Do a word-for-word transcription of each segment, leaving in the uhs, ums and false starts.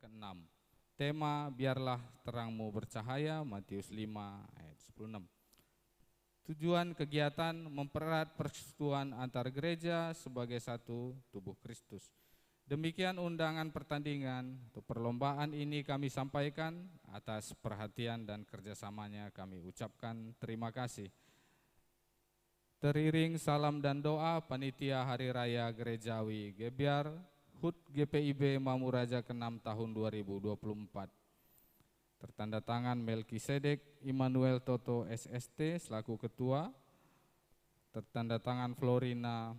keenam. Tema, Biarlah Terangmu Bercahaya, Matius lima ayat sepuluh enam. Tujuan kegiatan, mempererat persekutuan antar gereja sebagai satu tubuh Kristus. Demikian undangan pertandingan atau perlombaan ini kami sampaikan. Atas perhatian dan kerjasamanya kami ucapkan terima kasih. Teriring salam dan doa panitia Hari Raya Gerejawi Gebyar, HUT G P I B Mamuraja keenam tahun dua ribu dua puluh empat. Tertanda tangan Melkisedek Immanuel Toto, S S T, selaku ketua. Tertanda tangan Florina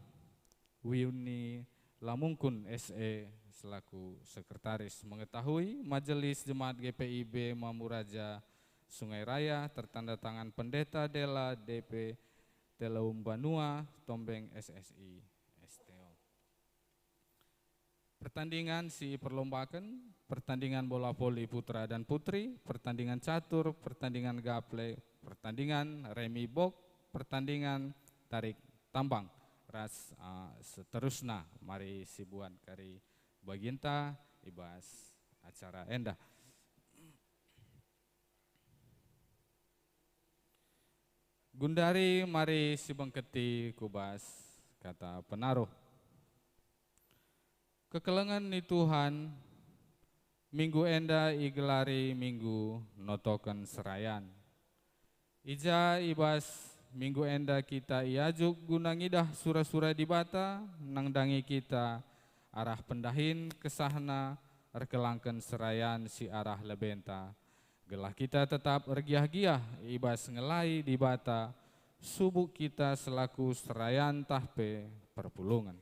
Wiuni Lamungkun, S E, selaku sekretaris. Mengetahui Majelis Jemaat G P I B Mamuraja Sungai Raya, tertanda tangan Pendeta Dela D P Teleumbanua Tombeng, S S I, S T O. Pertandingan si perlombaken, pertandingan bola voli putra dan putri, pertandingan catur, pertandingan gaple, pertandingan remi bok, pertandingan tarik tambang, ras, ah, seterusna. Mari sibuan kari baginta i bas acara enda. Gundari mari sibengketi ku bas kata penaruh. Kekelengen ni Tuhan, minggu enda igelari minggu notoken serayan. I ja i bas minggu enda kita iajuk guna ngidah sura-sura Dibata, nandangi kita arah pendahin kesahna erkelangken serayan si arah lebenta, gelah kita tetap ergiah-giah i bas ngelai Dibata, subuk kita selaku serayan ntah pe perpulungen.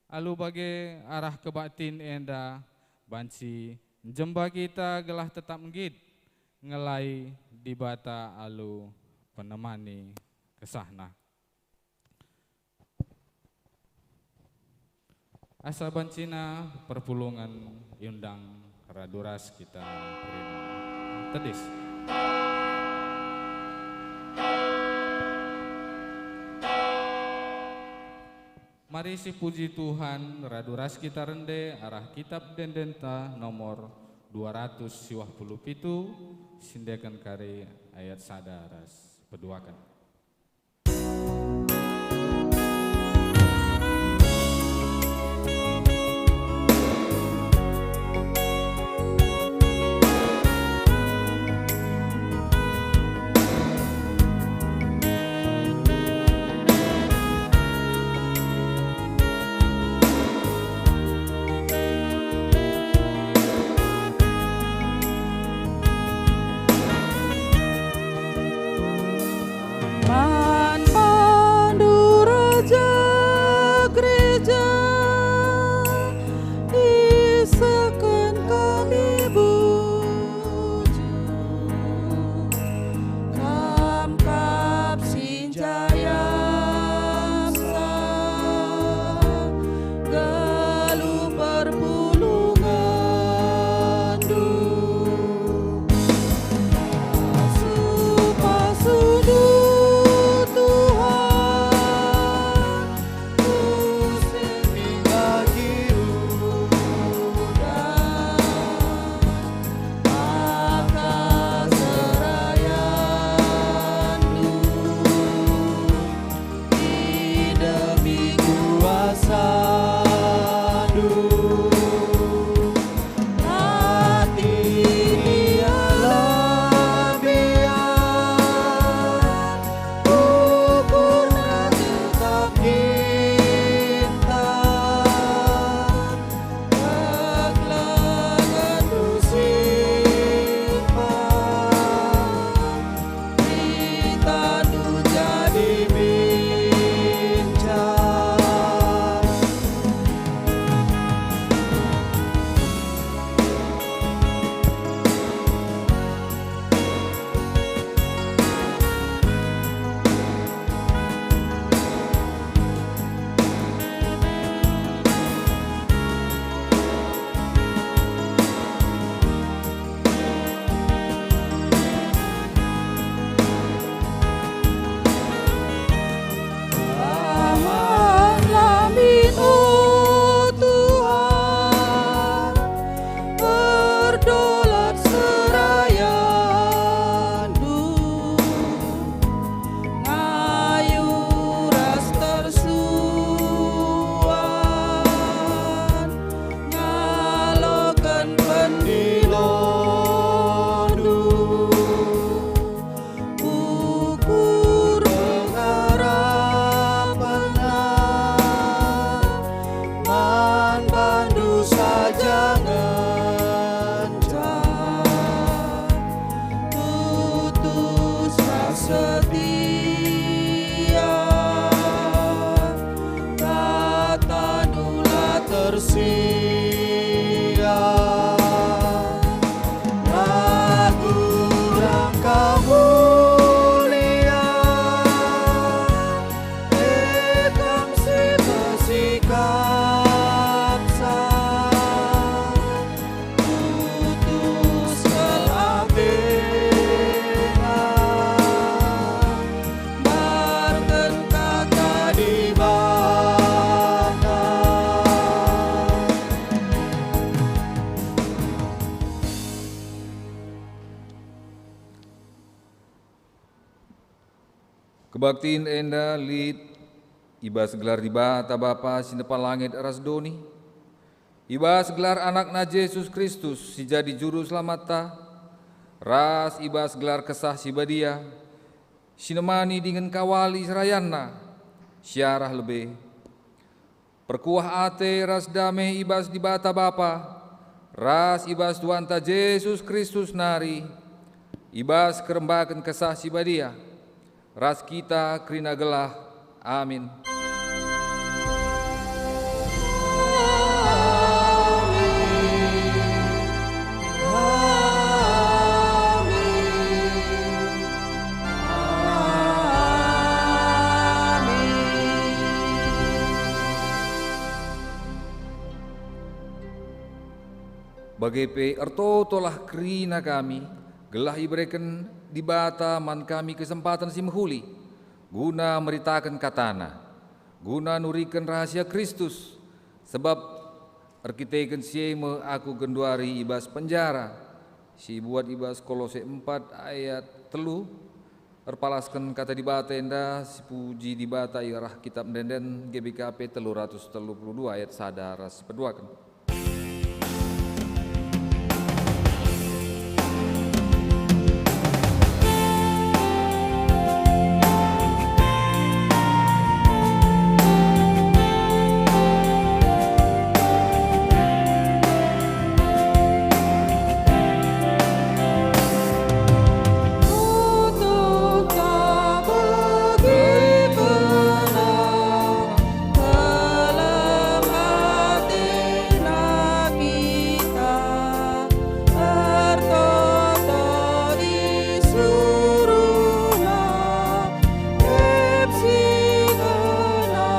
Alu bage arah kebaktin enda banci njemba kita gelah tetap nggit ngelai Dibata alu penemani kesahna. Asa bancina perpulungen iundang radu ras kita kerina tedis. Mari sipuji Tuhan, radu ras kita rende arah Kitab Ende-Endenta nomor dua ratus siwah puluh pitu, siendeken kari ayat sada ras peduaken. bandu saja ngenca tutus ras setia, katandu la tersia, lagu rangka mulia. E kam si besikap sa, tutus kal atena, mbarken kata Dibata. Kebaktin enda lit i bas gelar Dibata Bapa si nepa langit ras doni, i bas gelar AnakNa Jesus Kristus si jadi Juru Selamatta, ras i bas gelar Kesah Si Badia, si nemani dingen kawali serayanNa si arah lebe. Perkuah ate ras dame i bas Dibata Bapa, ras i bas Tuhanta Jesus Kristus nari, i bas kerembaken Kesah Si Badia, ras kita kerina gelah. Amin. Bage pe ertotolah kerina kami, gelah ibereken Dibata man kami kesempaten si mehuli, guna meritaken kataNa, guna nuriken rahasia Kristus, sebab erkiteken si e me aku genduari i bas penjara, si ibuat i bas Kolose empat ayat telu, erpalasken Kata Dibata enda, sipuji Dibata i arah Kitab Ende-enden G B K P telu ratus telu puluh dua ayat sada ras peduaken. Ertoto isuruhNa, rep si ngena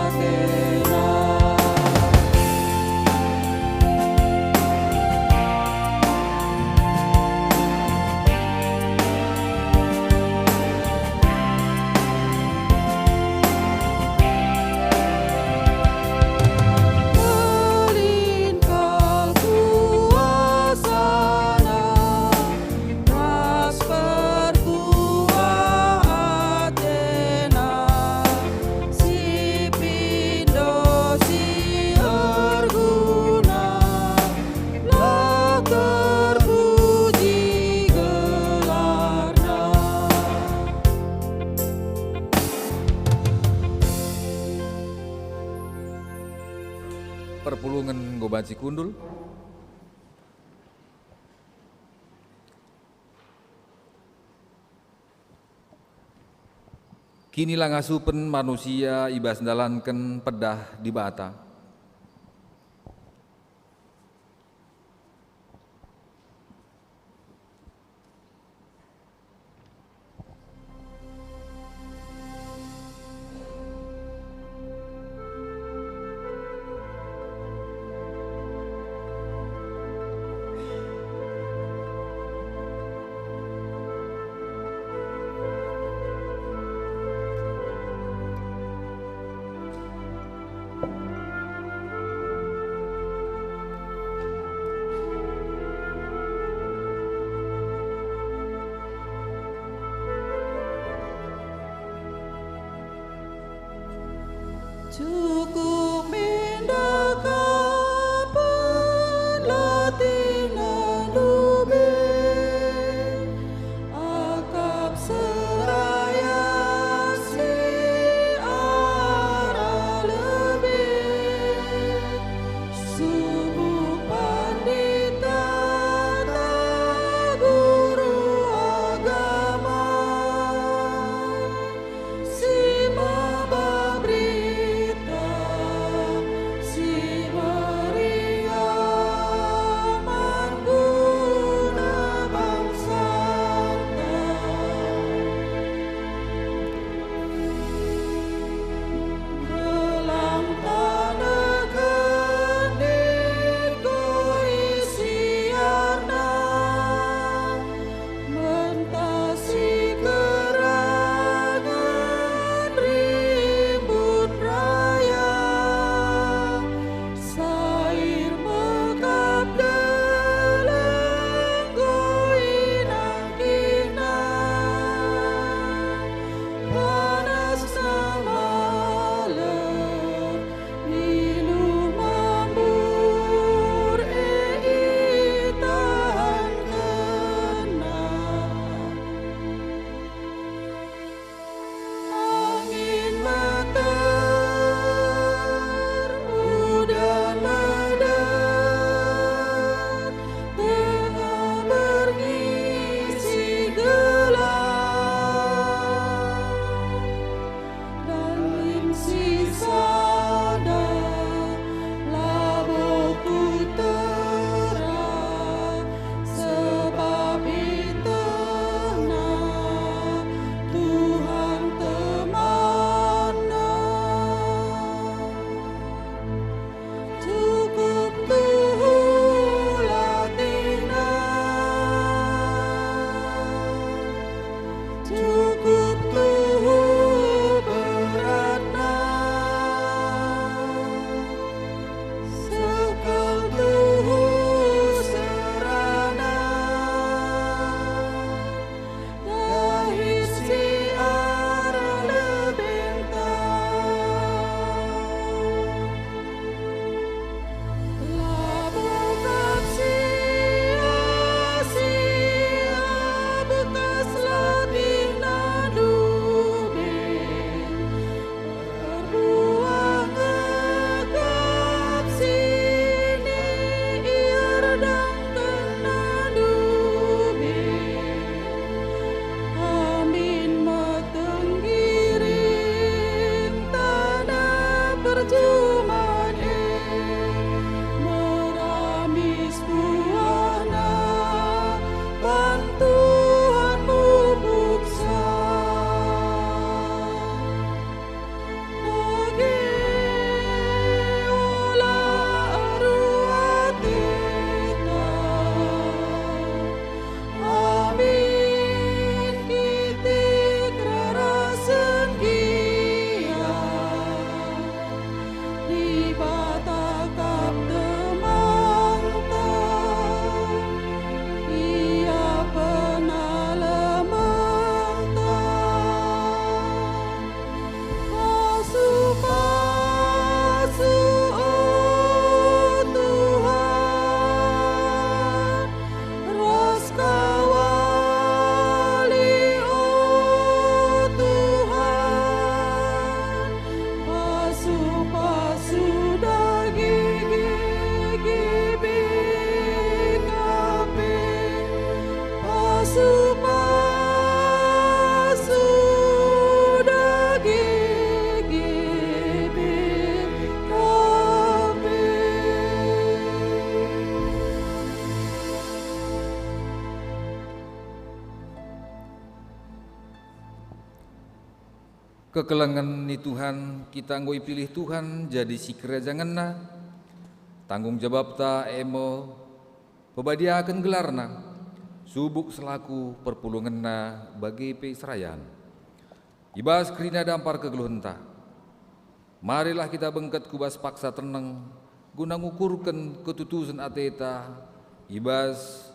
ateNa. Pelin kal kuasaNa, ras perkuah ateNa, si pindo si erguna, la terpuji gelarNa. Perpulungen enggo banci kundul. Kinilangasupen manusia i bas ndalanken pedah Dibata. Cukup mindah kapen latih ngendu be, akap seraya si arah lebe. Kekelengen ni Tuhan, kita enggo ipilih Tuhan jadi sikerajangenNa. Tanggung jabapta e me pebadiaken gelarNa, subuk selaku perpulungenNa bage pe serayan. I bas kerina dampar kegeluhenta, marilah kita bengket ku bas paksa teneng, guna ngukurken ketutusen ateta i bas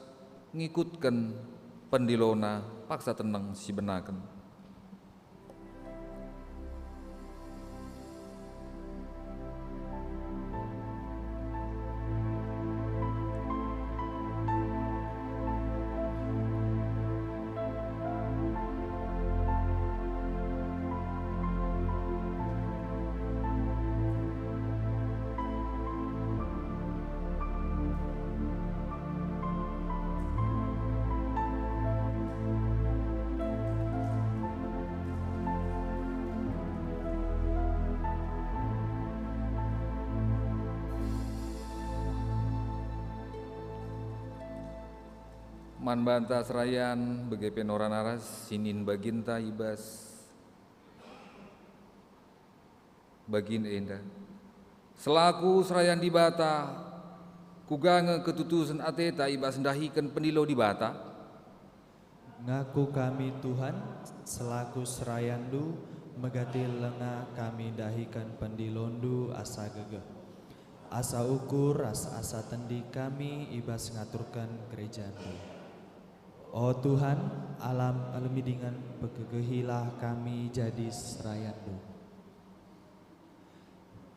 ngikutken pendiloNa paksa teneng si benaken. Man banta serayan bage pe noran aras sinin baginta i bas bagin enda. Selaku serayan Dibata, kuga nge ketutusen ateta i bas ndahiken pendilo Dibata? Ngaku kami, Tuhan, selaku serayanNdu, megati lenga kami ndahiken pendiloNdu asa gegeh, asa ukur ras asa tendi kami i bas ngaturken gerejaNdu. O Tuhan, alam alemi dingen pekegehilah kami jadi serayanNdu.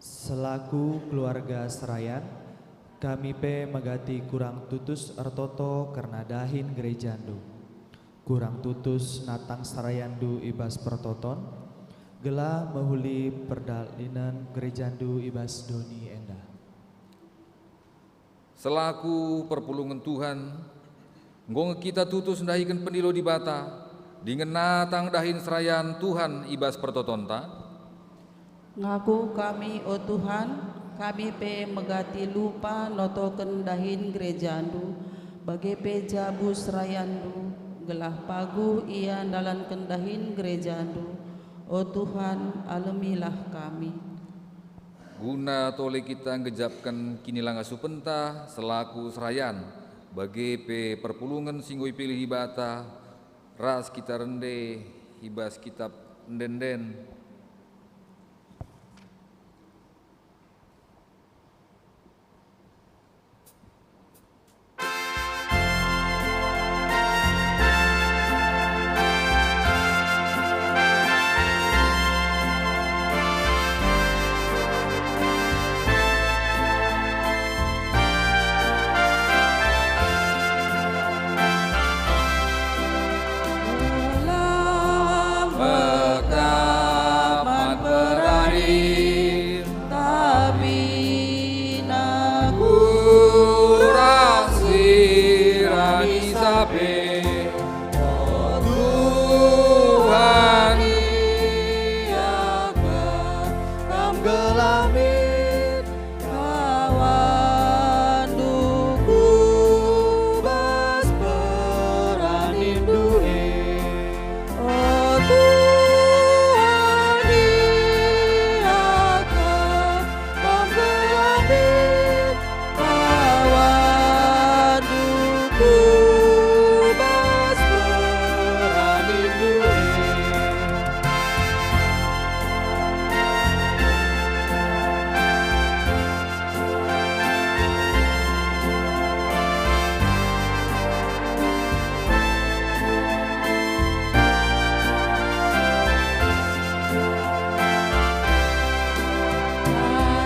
Selaku keluarga serayan, kami pe megati kurang tutus ertoto kerna dahin gerejaNdu. Kurang tutus natang serayanNdu i bas pertoton, gelah mehuli perdalinen gerejaNdu i bas doni enda. Selaku perpulungen Tuhan, enggo nge kita tutus ndahiken pendilo Dibata, dingen natang dahin serayan Tuhan i bas pertotonta? Ngaku kami, o Tuhan, kami pe megati lupa notoken dahin gerejaNdu, bage pe jabu serayanNdu, gelah paguh ia ndalanken dahin gerejaNdu. O Tuhan, alemilah kami. Guna tole kita nggejapken kinilangasupenta selaku serayan, bage pe perpulungen si enggo ipilih Dibata, ras kita rende i bas Kitap Ende-enden. Lam mekap man berakhir. Tapi naku kurang sirani sape, o Tuhan, iakan Kam gelah min kawanndu ku bas peranindu e. O Tuhan, iakan Kam gelah min kawanndu ku bas peranindu e.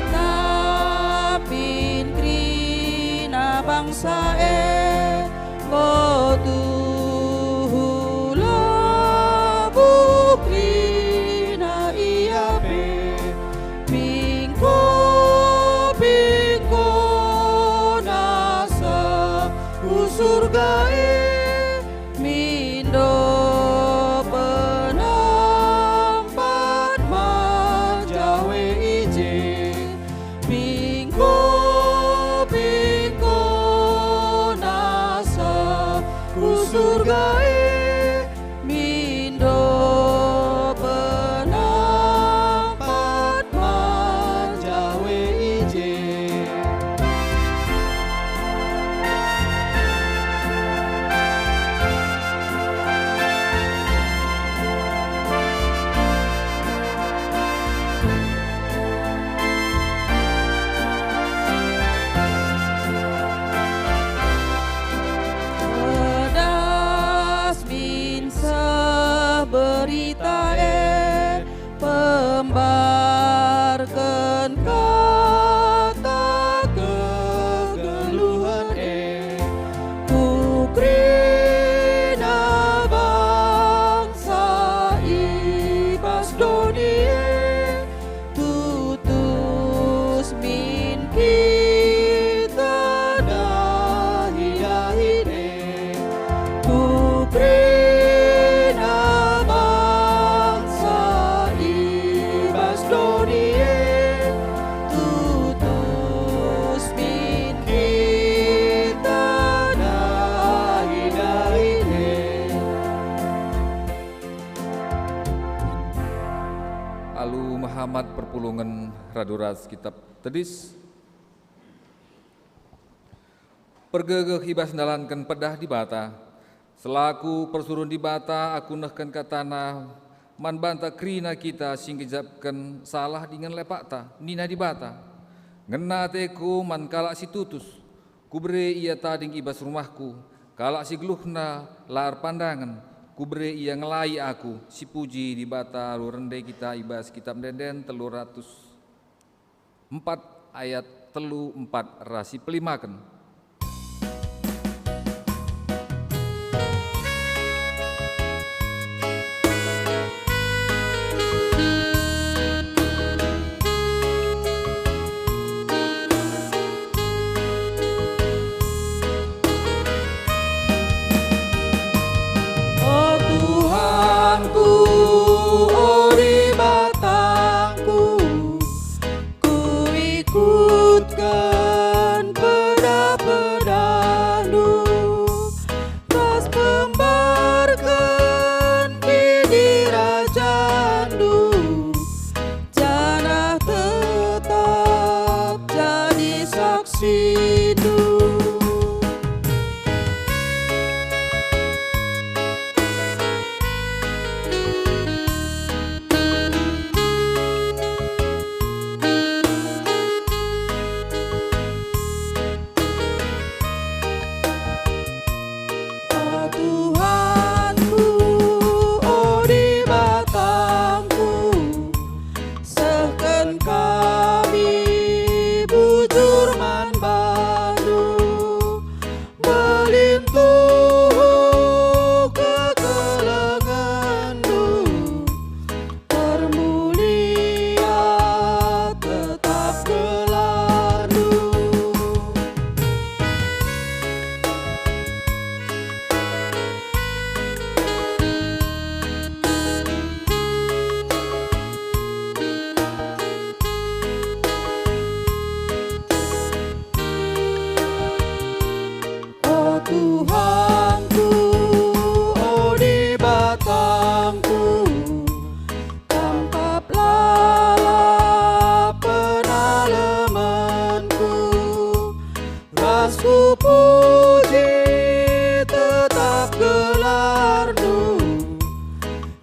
Tatapin kerina bangsa e, enggo tuhu labuh kerina ia pe. Pingko-pingko nasa ku Surga e, mindo penampat man Jawe i je. Pingko-pingko nasa ku Surga e, mindo penampat Pulungen radu ras Kitab Tedis. Pergegeh i bas ndalanken pedah Dibata. Selaku persuruhen Dibata, aku nehken katana man banta kerina kita si nggejapken salah dingen lepakta. Nina Dibata, "Ngena ateku man kalak si tutus. Kubere ia tading i bas rumahku. Kalak si geluhna la erpandangen, kubere ia ngelai aku." Sipuji Dibata alu rende kita i bas Kitab Ende-enden telu ratus empat ayat telu empat ras sipelimaken. O Tuhanku, o Dibatangku, kuikutken pedah-pedahNdu, ras pembarken Kinirajandu, janah tetap jadi saksindu. O Tuhanku, o Dibatangku, sehken kami bujur man baNdu, mbelin tuhu kekelengenNdu, termulia tetap gelarNdu. O Tuhanku, o Dibatangku, Kam kap lalap penalemenku, ras kupuji tetap gelarNdu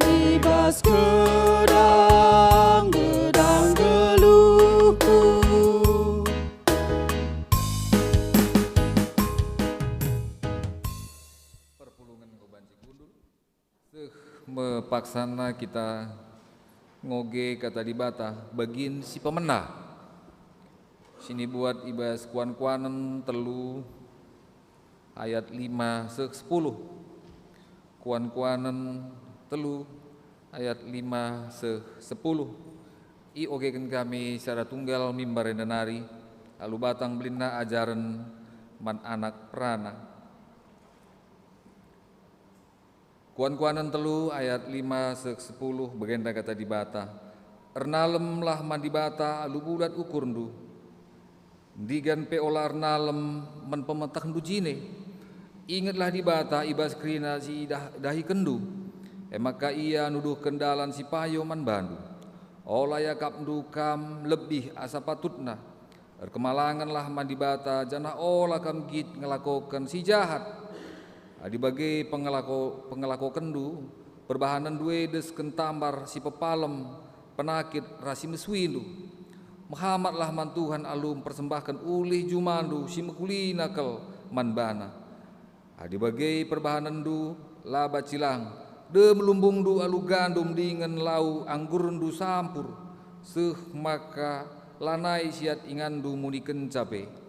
i bas gedang-gedang geluhku. Perpulungen enggo banci kundul. Seh me paksana kita ngoge Kata Dibata, bagin si pemena. Sinibuat i bas Kuan-kuanen telu ayat lima seh sepuluh. Kuan-kuanen telu ayat lima seh sepuluh. Iogeken kami secara tunggal mimbar enda nari, alu batang belinna ajaren man anak perana. Kuan-kuanen telu ayat lima seh sepuluh, bagenda Kata Dibata, "Ernalemlah man Dibata alu bulat ukurndu, ndigan pe ola ernalem man pemetehndu jine. Ingetlah Dibata i bas kerina si idah-, idahikenndu, e maka Ia nuduhken dalan si payo man bandu. Ola iakapndu kam lebih asa patutna. Erkemalangenlah man Dibata, janah ola kam nggit ngelakoken si jahat. Adi bage pengelako-, pengelakokenndu, perbahanenndu e desken tambar si pepalem, penakit ras si mesuindu. Mehamatlah man Tuhan alu mpersembahken ulih jumandu si mekulina kal man baNa. Adi bage perbahanenndu, la banci lang, dem lumbungndu alu gandum dingen lau anggurndu sampur, seh maka lanai siat inganndu munikenca pe."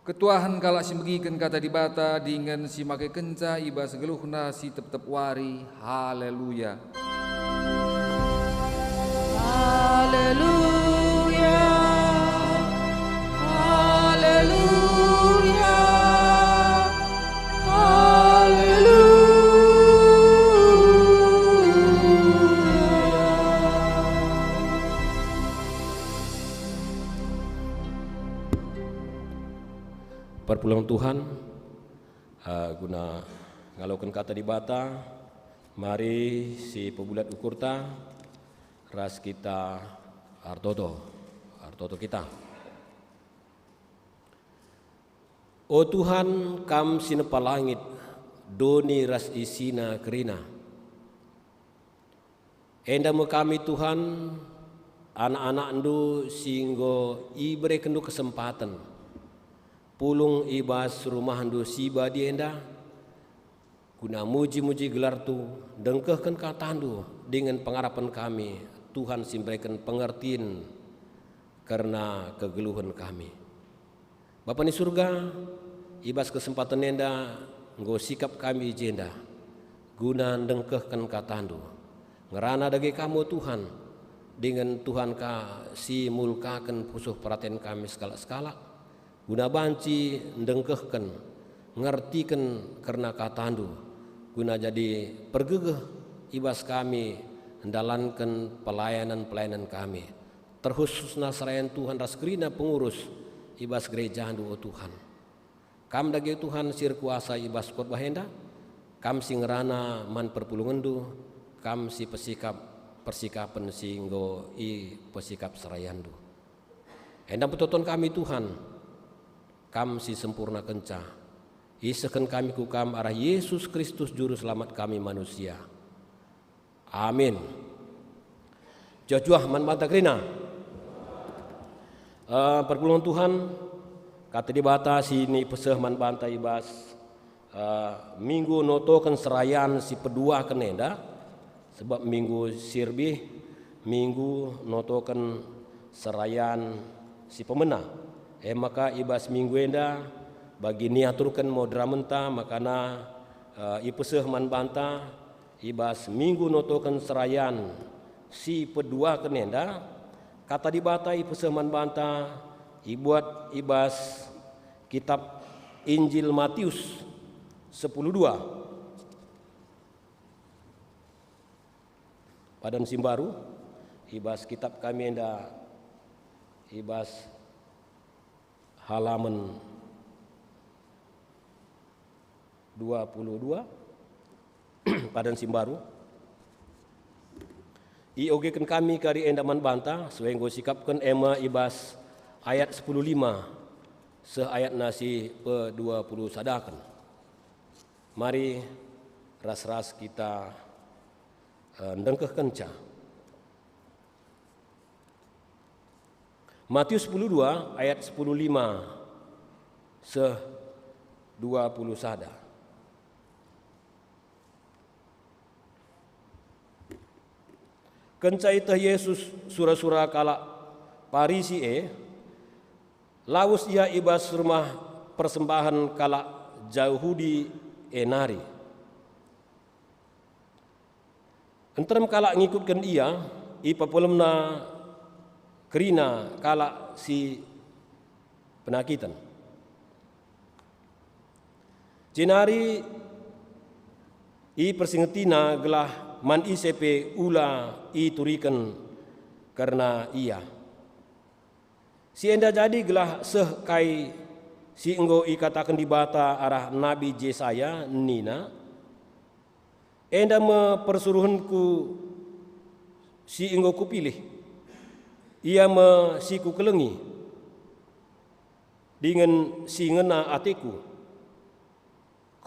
Ketuahen kalak si megiken Kata Dibata dingen si makekenca i bas geluhna si tep-tep wari. Haleluya! Haleluya, haleluya, haleluya. Perpulungen Tuhan, eh, guna ngaloken Kata Dibata, Mari sipebulat ukurta ras kita ertoto, ertoto kita. O Tuhan, Kam si nepa langit, doni ras isina kerina. Enda me kami, Tuhan, anak-anakNdu si enggo iberekenNdu kesempaten pulung i bas rumahNdu si badia enda, guna muji-muji gelarNdu, ndengkehken kataNdu dingen pengarapen kami, Tuhan si mbereken pengertin kerna kegeluhen kami. Bapa ni Surga, i bas kesempaten enda enggo sikap kami i jenda guna ndengkehken kataNdu. Ngerana dage Kam, o Tuhan, dingen Tuhan ka si mulkaken pusuh peraten kami sekalak-sekalak, guna banci ndengkehken, ngertiken kerna kataNdu, guna jadi pergegeh i bas kami ndalanken pelayanan-pelayanan kami, terkhususna serayan Tuhan ras kerina pengurus i bas gerejaNdu, o Tuhan. Kam dage, Tuhan, si erkuasa i bas khotbah enda, Kam si ngerana man perpulungenNdu, Kam si pesikap persikapen si enggo ipesikap serayanNdu. Enda metoton kami, Tuhan, Kam si sempurnakenca. Isehken kami ku Kam arah Yesus Kristus, Juru Selamat kami manusia. Amin. Juah-juah man banta kerina. Eh, perpulungen Tuhan, kata Dibata si nipeseh man banta i bas, eh, minggu notoken serayan si peduaken enda, sebab minggu si erbih, minggu notoken serayan si pemena. E maka i bas minggu enda, bagi niaturken modramenta makana, eh, ipeseh man banta, i bas minggu notoken serayan si peduaken enda, kata Dibata ipeseh man banta ibuat i bas kitab Injil Matius sepuluh dua. Padan si mbaru, i bas kitab kami enda, i bas halaman dua puluh dua, padan si mbaru. Iogeken kami kari enda man banta, sue enggo sikapken e me i bas ayat sepuluh lima seh ayatna si pedua puluh sadaken. Mari ras-ras kita, eh, ndengkehkenca. Matius sepuluh dua ayat sepuluh lima seh dua puluh sada. Kenca ieteh Jesus sura-sura kalak Parisi e, lawes ia i bas rumah persembahen kalak Jahudi e nari. Nterem kalak ngikutken ia, ipepulemna kerina kalak si penakiten. Jenari ipersingetina gelah man ise pe ula ituriken kerna ia. Si enda jadi gelah seh kai si enggo ikataken Dibata arah Nabi Jesaya nina, "Enda me persuruhenKu si enggo Kupilih, Ia me si Kukelengi, dingen si ngena ateKu.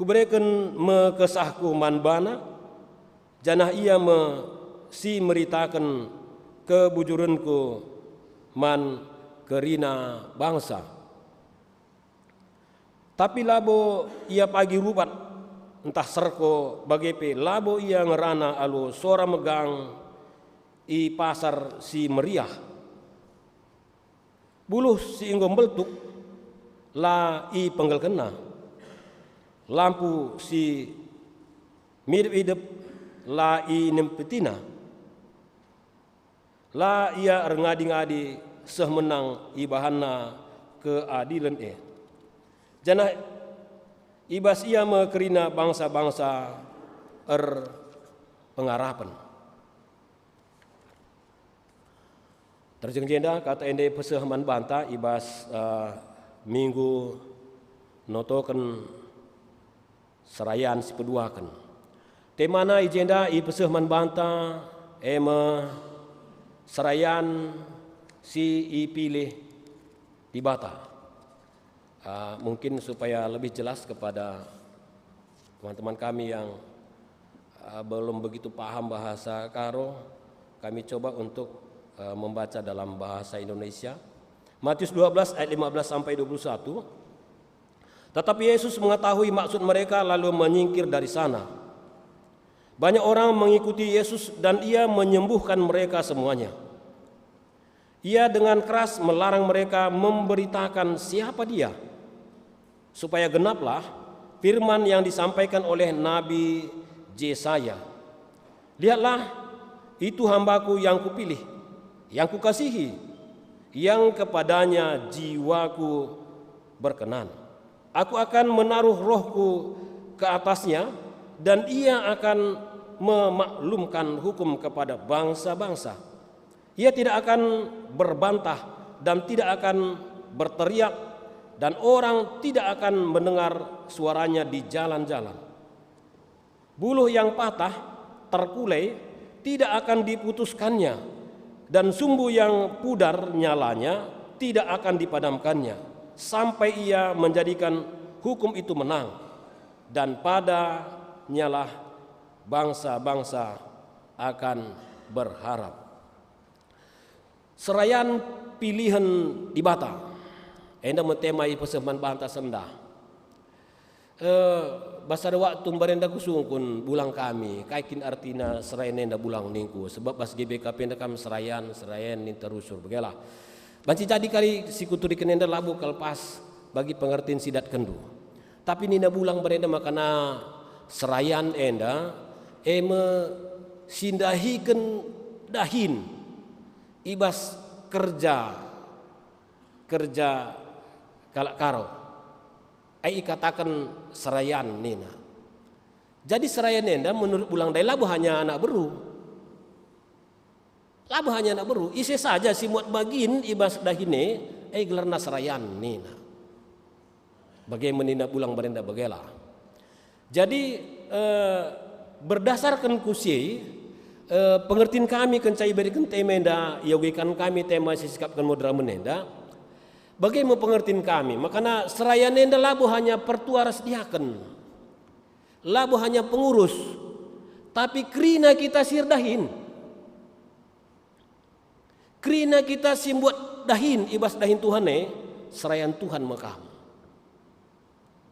Kubereken me kesahKu man bana, janah ia me si meritaken kebujurenKu man kerina bangsa." Tapi labo ia pagi rubat ntah serko, bage pe labo ia ngerana alu sora megang i pasar si meriah. Buluh si enggo mbeltuk la ipenggelkenna, lampu si midep-idep la inempetiNa. La ia erngadi-ngadi seh menang ibahanNa keadilen e, janah i bas ia me kerina bangsa-bangsa erpengarapen. Terjeng jenda kata enda ipeseh man banta i bas, eh, minggu notoken serayan si peduaken. Temana i jenda ipeseh man banta, e me serayan si ipilih Dibata. Ah, mungkin supaya lebih jelas kepada teman-teman kami yang, ah, belum begitu paham bahasa Karo, kami coba untuk, eh, membaca dalam bahasa Indonesia. Matius dua belas ayat lima belas sampai dua puluh satu. Tetapi Yesus mengetahui maksud mereka lalu menyingkir dari sana. Banyak orang mengikuti Yesus dan Ia menyembuhkan mereka semuanya. Ia dengan keras melarang mereka memberitakan siapa Dia, supaya genaplah firman yang disampaikan oleh Nabi Jesaya, "Lihatlah, itu hamba-Ku yang Kupilih, yang Kukasihi, yang kepadanya jiwaku berkenan. Aku akan menaruh roh-Ku ke atasnya, dan ia akan memaklumkan hukum kepada bangsa-bangsa. Ia tidak akan berbantah dan tidak akan berteriak, dan orang tidak akan mendengar suaranya di jalan-jalan. Buluh yang patah, terkulai, tidak akan diputuskannya, dan sumbu yang pudar nyalanya tidak akan dipadamkannya, sampai ia menjadikan hukum itu menang, dan padanyalah bangsa-bangsa akan berharap." Serayan pilihen Dibata. Enda me tema ipeseh man banta sendah. Eh, bas sada waktu mbarenda kusungkun bulang kami, kai kin artina serayan enda bulang ningku, sebab bas G B K P enda kam serayan, serayan ninta rusur, begelah. Banci jadi kari si kuturiken enda labo kal pas bagi pengertin si datkenndu. Tapi nina bulang mbarenda makana serayan enda, e me si ndahiken dahin i bas kerja, kerja kalak Karo. E ikataken serayan nina. Jadi serayan enda menurut bulang ndai labo hanya anak beru. Labo hanya anak beru, ise saja si muat bagin i bas dahin e, e gelarna serayan nina. Bage me nina bulang mbarenda, begelah. Jadi, eh, berdasarken ku si, eh, pengertin kami kenca ibereken tema enda, iogekan kami tema si sikapken moderamen enda, bage me pengertin kami, makana serayan enda labo hanya pertua ras diaken, labo hanya pengurus, tapi kerina kita si erdahin. Kerina kita si mbuat dahin i bas dahin Tuhan e, serayan Tuhan me kam.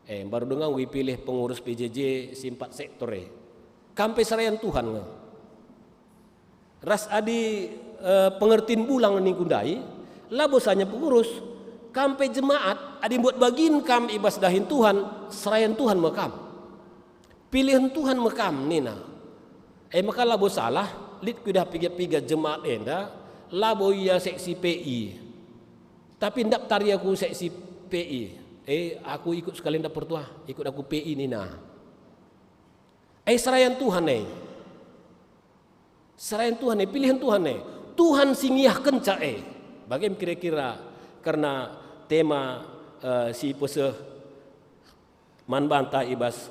Eh, mbaru denga enggo ipilih pengurus P J J si empat sektor e. Kam pe serayan Tuhan nge. Ras adi, eh, pengertin bulang ningku ndai, labo sanya pengurus, kam pe jemaat, adi mbuat bagin kam i bas dahin Tuhan, serayan Tuhan me kam. Pilihen Tuhan me kam nina. E maka labo salah, lit kuidah piga-piga jemaat enda, labo ia seksi P I. Tapi ndaptar ia ku seksi P I. E, aku ikut sekali ndaptar tuah, ikut aku P I nina. E, serayan Tuhan e. Serayan Tuhan e, pilihen Tuhan e. Tuhan si ngiahkenca e. Bage me kira-kira kerna tema, eh, si peseh man banta i bas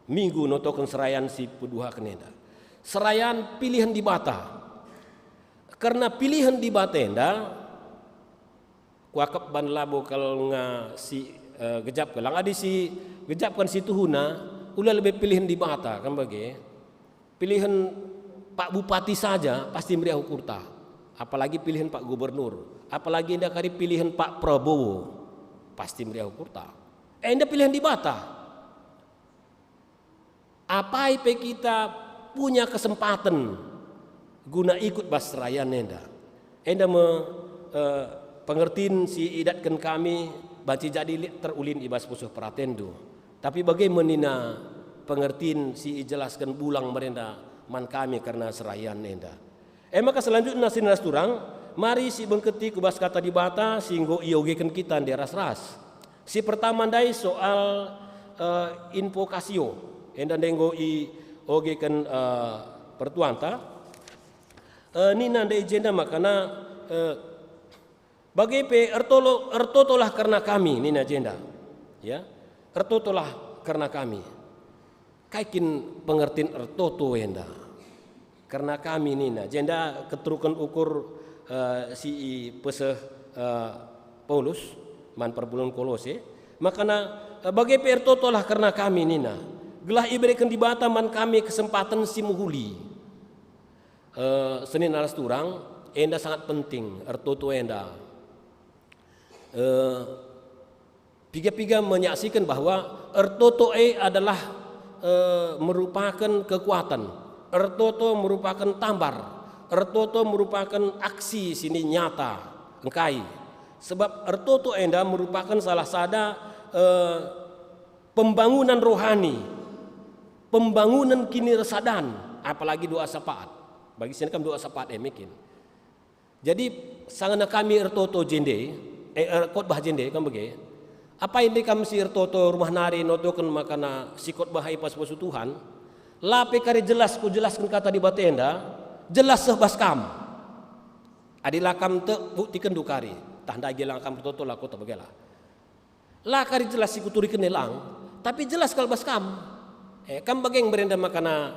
minggu notoken serayan si peduaken enda. Serayan pilihen Dibata. Kerna pilihen Dibata enda, kuakap ban labo kal nga si, eh, gejap kal. Lang adi si gejap kan si tuhuna, ula lebe pilihen Dibata, kan bage. Pilihen Pak Bupati saja pasti meriah ukurta. Apalagi pilihen Pak Gubernur. Apalagi enda kari pilihen Pak Prabowo, pasti meriah ukurta. Enda pilihen Dibata. Apai pe kita punya kesempaten guna ikut bas serayan enda. Enda me, eh, pengertin si idatken kami banci jadi lit terulin i bas pusuh peratenndu. Tapi bage me nina pengertin si ijelasken bulang merenda man kami kerna serayan enda. E maka selanjutna senina ras turang, mari sibengketi ku bas Kata Dibata si enggo iogeken kita ndai ras-ras. Si pertama ndai soal, eh, invocatio, enda ndai enggo iogeken, eh, pertuanta. Eh, nina ndai i jenda makana, eh, Bage pe ertolo-, ertotolah kerna kami, nina jenda. Ya, ertotolah kerna kami. Kai kin pengertin ertoto enda? Kerna kami nina, jenda keteruken ukur, eh, si ipeseh, eh, Paulus man perpulungen Kolose, makana, eh, bage pe ertotolah kerna kami nina, gelah ibereken Dibata man kami kesempaten si mehuli. Eh, senina ras turang, enda sangat penting, ertoto enda. Eh, piga-piga menyaksikan bahwa ertoto e adalah, eh, merupaken kekuatan. Ertoto merupaken tambar. Ertoto merupaken aksi si nyata engkai. Sebab ertoto enda merupaken salah sada, eh, pembangunan rohani, pembangunan kinirasadan, apalagi doa syafaat. Bagi si kam doa syafaat e mungkin. Jadi, sangana kami ertoto jende, eh, er, khotbah jende, kam bage. Apai nde kam si ertoto rumah nari notoken makana si khotbah e pas-pas Tuhan? La pe kari jelas kujelasken kata Dibata enda, jelas seh bas kam. Adi la kam tek, buktikenndu kari, tah ndai gia la kam ertoto, la khotbah bagela. La kari jelas si kuturiken e lang, tapi jelas kal bas kam. Eh, kam bage nge berenda makana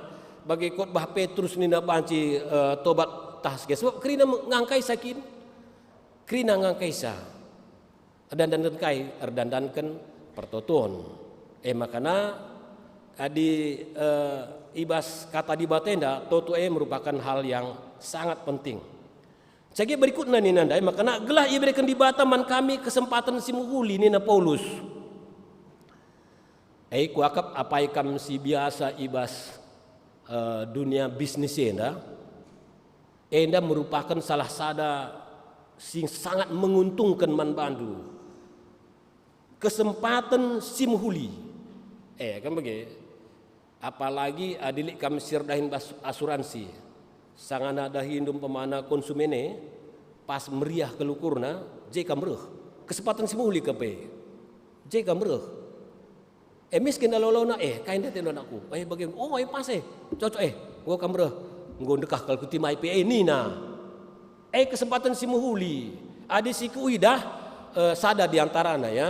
bage khotbah Petrus nina banci, eh, tobat tah sege, sebab kerina me-, ngangkaisa kin. Kerina ngangkaisa. Erdandanken kai? Erdandanken pertoton. Eh, makana adi, eh, i bas kata Dibata enda, toto e merupakan hal yang sangat penting. Cage berikutna nina ndai, makana gelah ibereken Dibata man kami kesempaten si mehuli, nina Paulus. E, kuakap apai kam si biasa i bas, eh, dunia bisnis enda, enda merupaken salah sada si sangat menguntungken man bandu. Kesempaten si mehuli. Eh, kan bage? Apalagi adi lit kam si erdahin bas asuransi. Sangana dahindu umpamana konsumen e, pas meriah kal ukurna, je kam reh. Kesempaten si mehuli kap e. Je kam reh. Eh, miskin alo-alona, eh, kai nda atendu anakku? Eh, bage, oh, eh, pas, eh, cocok, eh, enggo kam reh. Enggo ndekah kal kutimai pe, eh, nina. Eh, kesempaten si mehuli. Adi si kuidah, eh, sada di antarana, ya,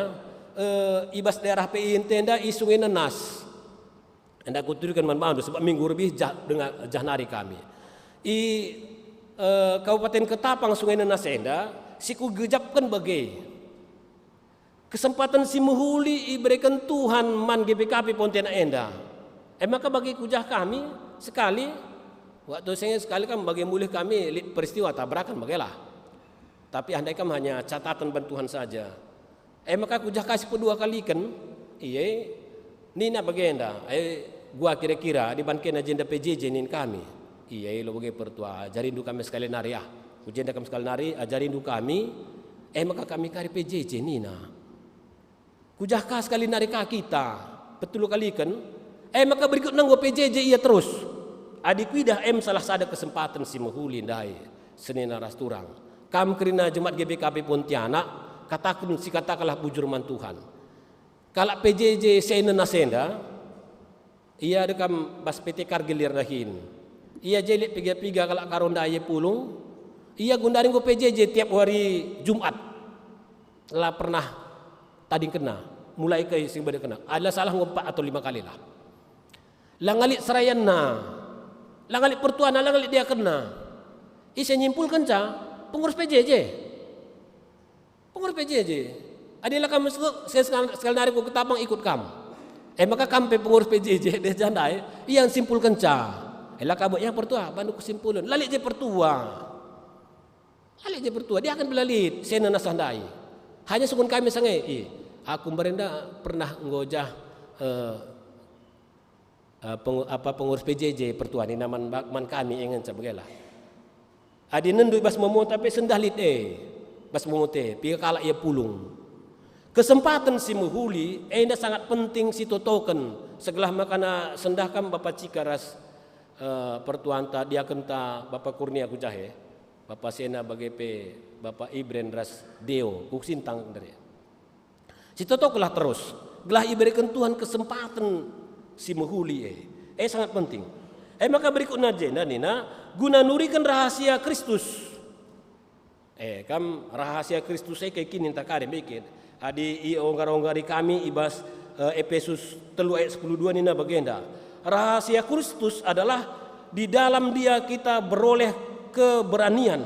eh, i bas daerah pe i ntenda i Sungai Nenas. Enda kuturiken man bandu, sebab minggu lebih jah, denga-, jah nari kami. I, eh, Kabupaten Ketapang Sungai Nenas enda, si kugejapken bage. Kesempaten si mehuli ibereken Tuhan man G B K P Pontianak enda. E maka bagi kujah kami sekali, waktu sengen sekali kam bagi mulih kami lit peristiwa tabraken bagelah. Tapi andai kam hanya catatan ban Tuhan saja. E maka kujah ka si pedua kaliken, ie, nina bagenda, e, gua kira-kira diban kena jenda P J J nin kami. Ie, lo bage pertua, ajarindu kami sekali nari ah. Ku jenda kam sekali nari, ajarindu kami, e maka kami kari P J J nina. Kujah ka sekali nari ka kita, petelu kaliken, e maka berikutna enggo P J J ia terus. Adi kuidah em salah sada kesempaten si mehuli ndai, senina ras turang. Kam kerina jemaat G B K P Pontianak, kataken si katakenlah bujur man Tuhan. Kalak P J J senen asenda, ia dekam bas P T Kargil ia erdahin. Ia je lit piga-piga kalak Karo ndai ia pulung. Ia gundari enggo P J J tiap wari Jumat. La pernah tadingkenna, mulai ke sing bedekenna. Adalah salah enggo empat atau lima kali lah. La ngalit serayanna, la ngalit pertuana, la ngalit diakenna. Ise nyimpulkenca? Pengurus P J J. Pengurus P J J. Adi la kam mesuk, saya sekal-, sekali nari ku Ketapang ikut kam. E maka kam pe pengurus P J J deh jandai, ia nsimpulkenca. E la kam ia pertua, bandu kesimpulen. La lit je pertua. La lit je pertua, diaken pe la lit, senen asa ndai. Hanya sukun kami sange, i, aku mbarenda pernah enggo jah, eh, eh, pengu-, apa, pengurus P J J pertua nina man, man kami e ngenca bagailah. Adi nendu i bas momota pe sendah lit e, bas momota e, piga kalak ia pulung. Kesempaten si mehuli enda sangat penting si totoken, segelah makana sendah kam Bapa Cika ras, eh, pertuanta, diakenta Bapa Kurnia ku jahe, Bapa Sena bage pe Bapa Ibren ras Deo, ku Sintang ndai. Si totokenlah terus, gelah ibereken Tuhan kesempaten si mehuli e. E sangat penting. E maka berikutna jenda nina, guna nuriken rahasia Kristus. E, kam rahasia Kristus e kai kin ninta kari bikin. Adi ionggar-onggari kami i bas, eh, Epesus telu ayat sepuluh dua nina bagenda. Rahasia Kristus adalah di dalam Dia kita beroleh keberanian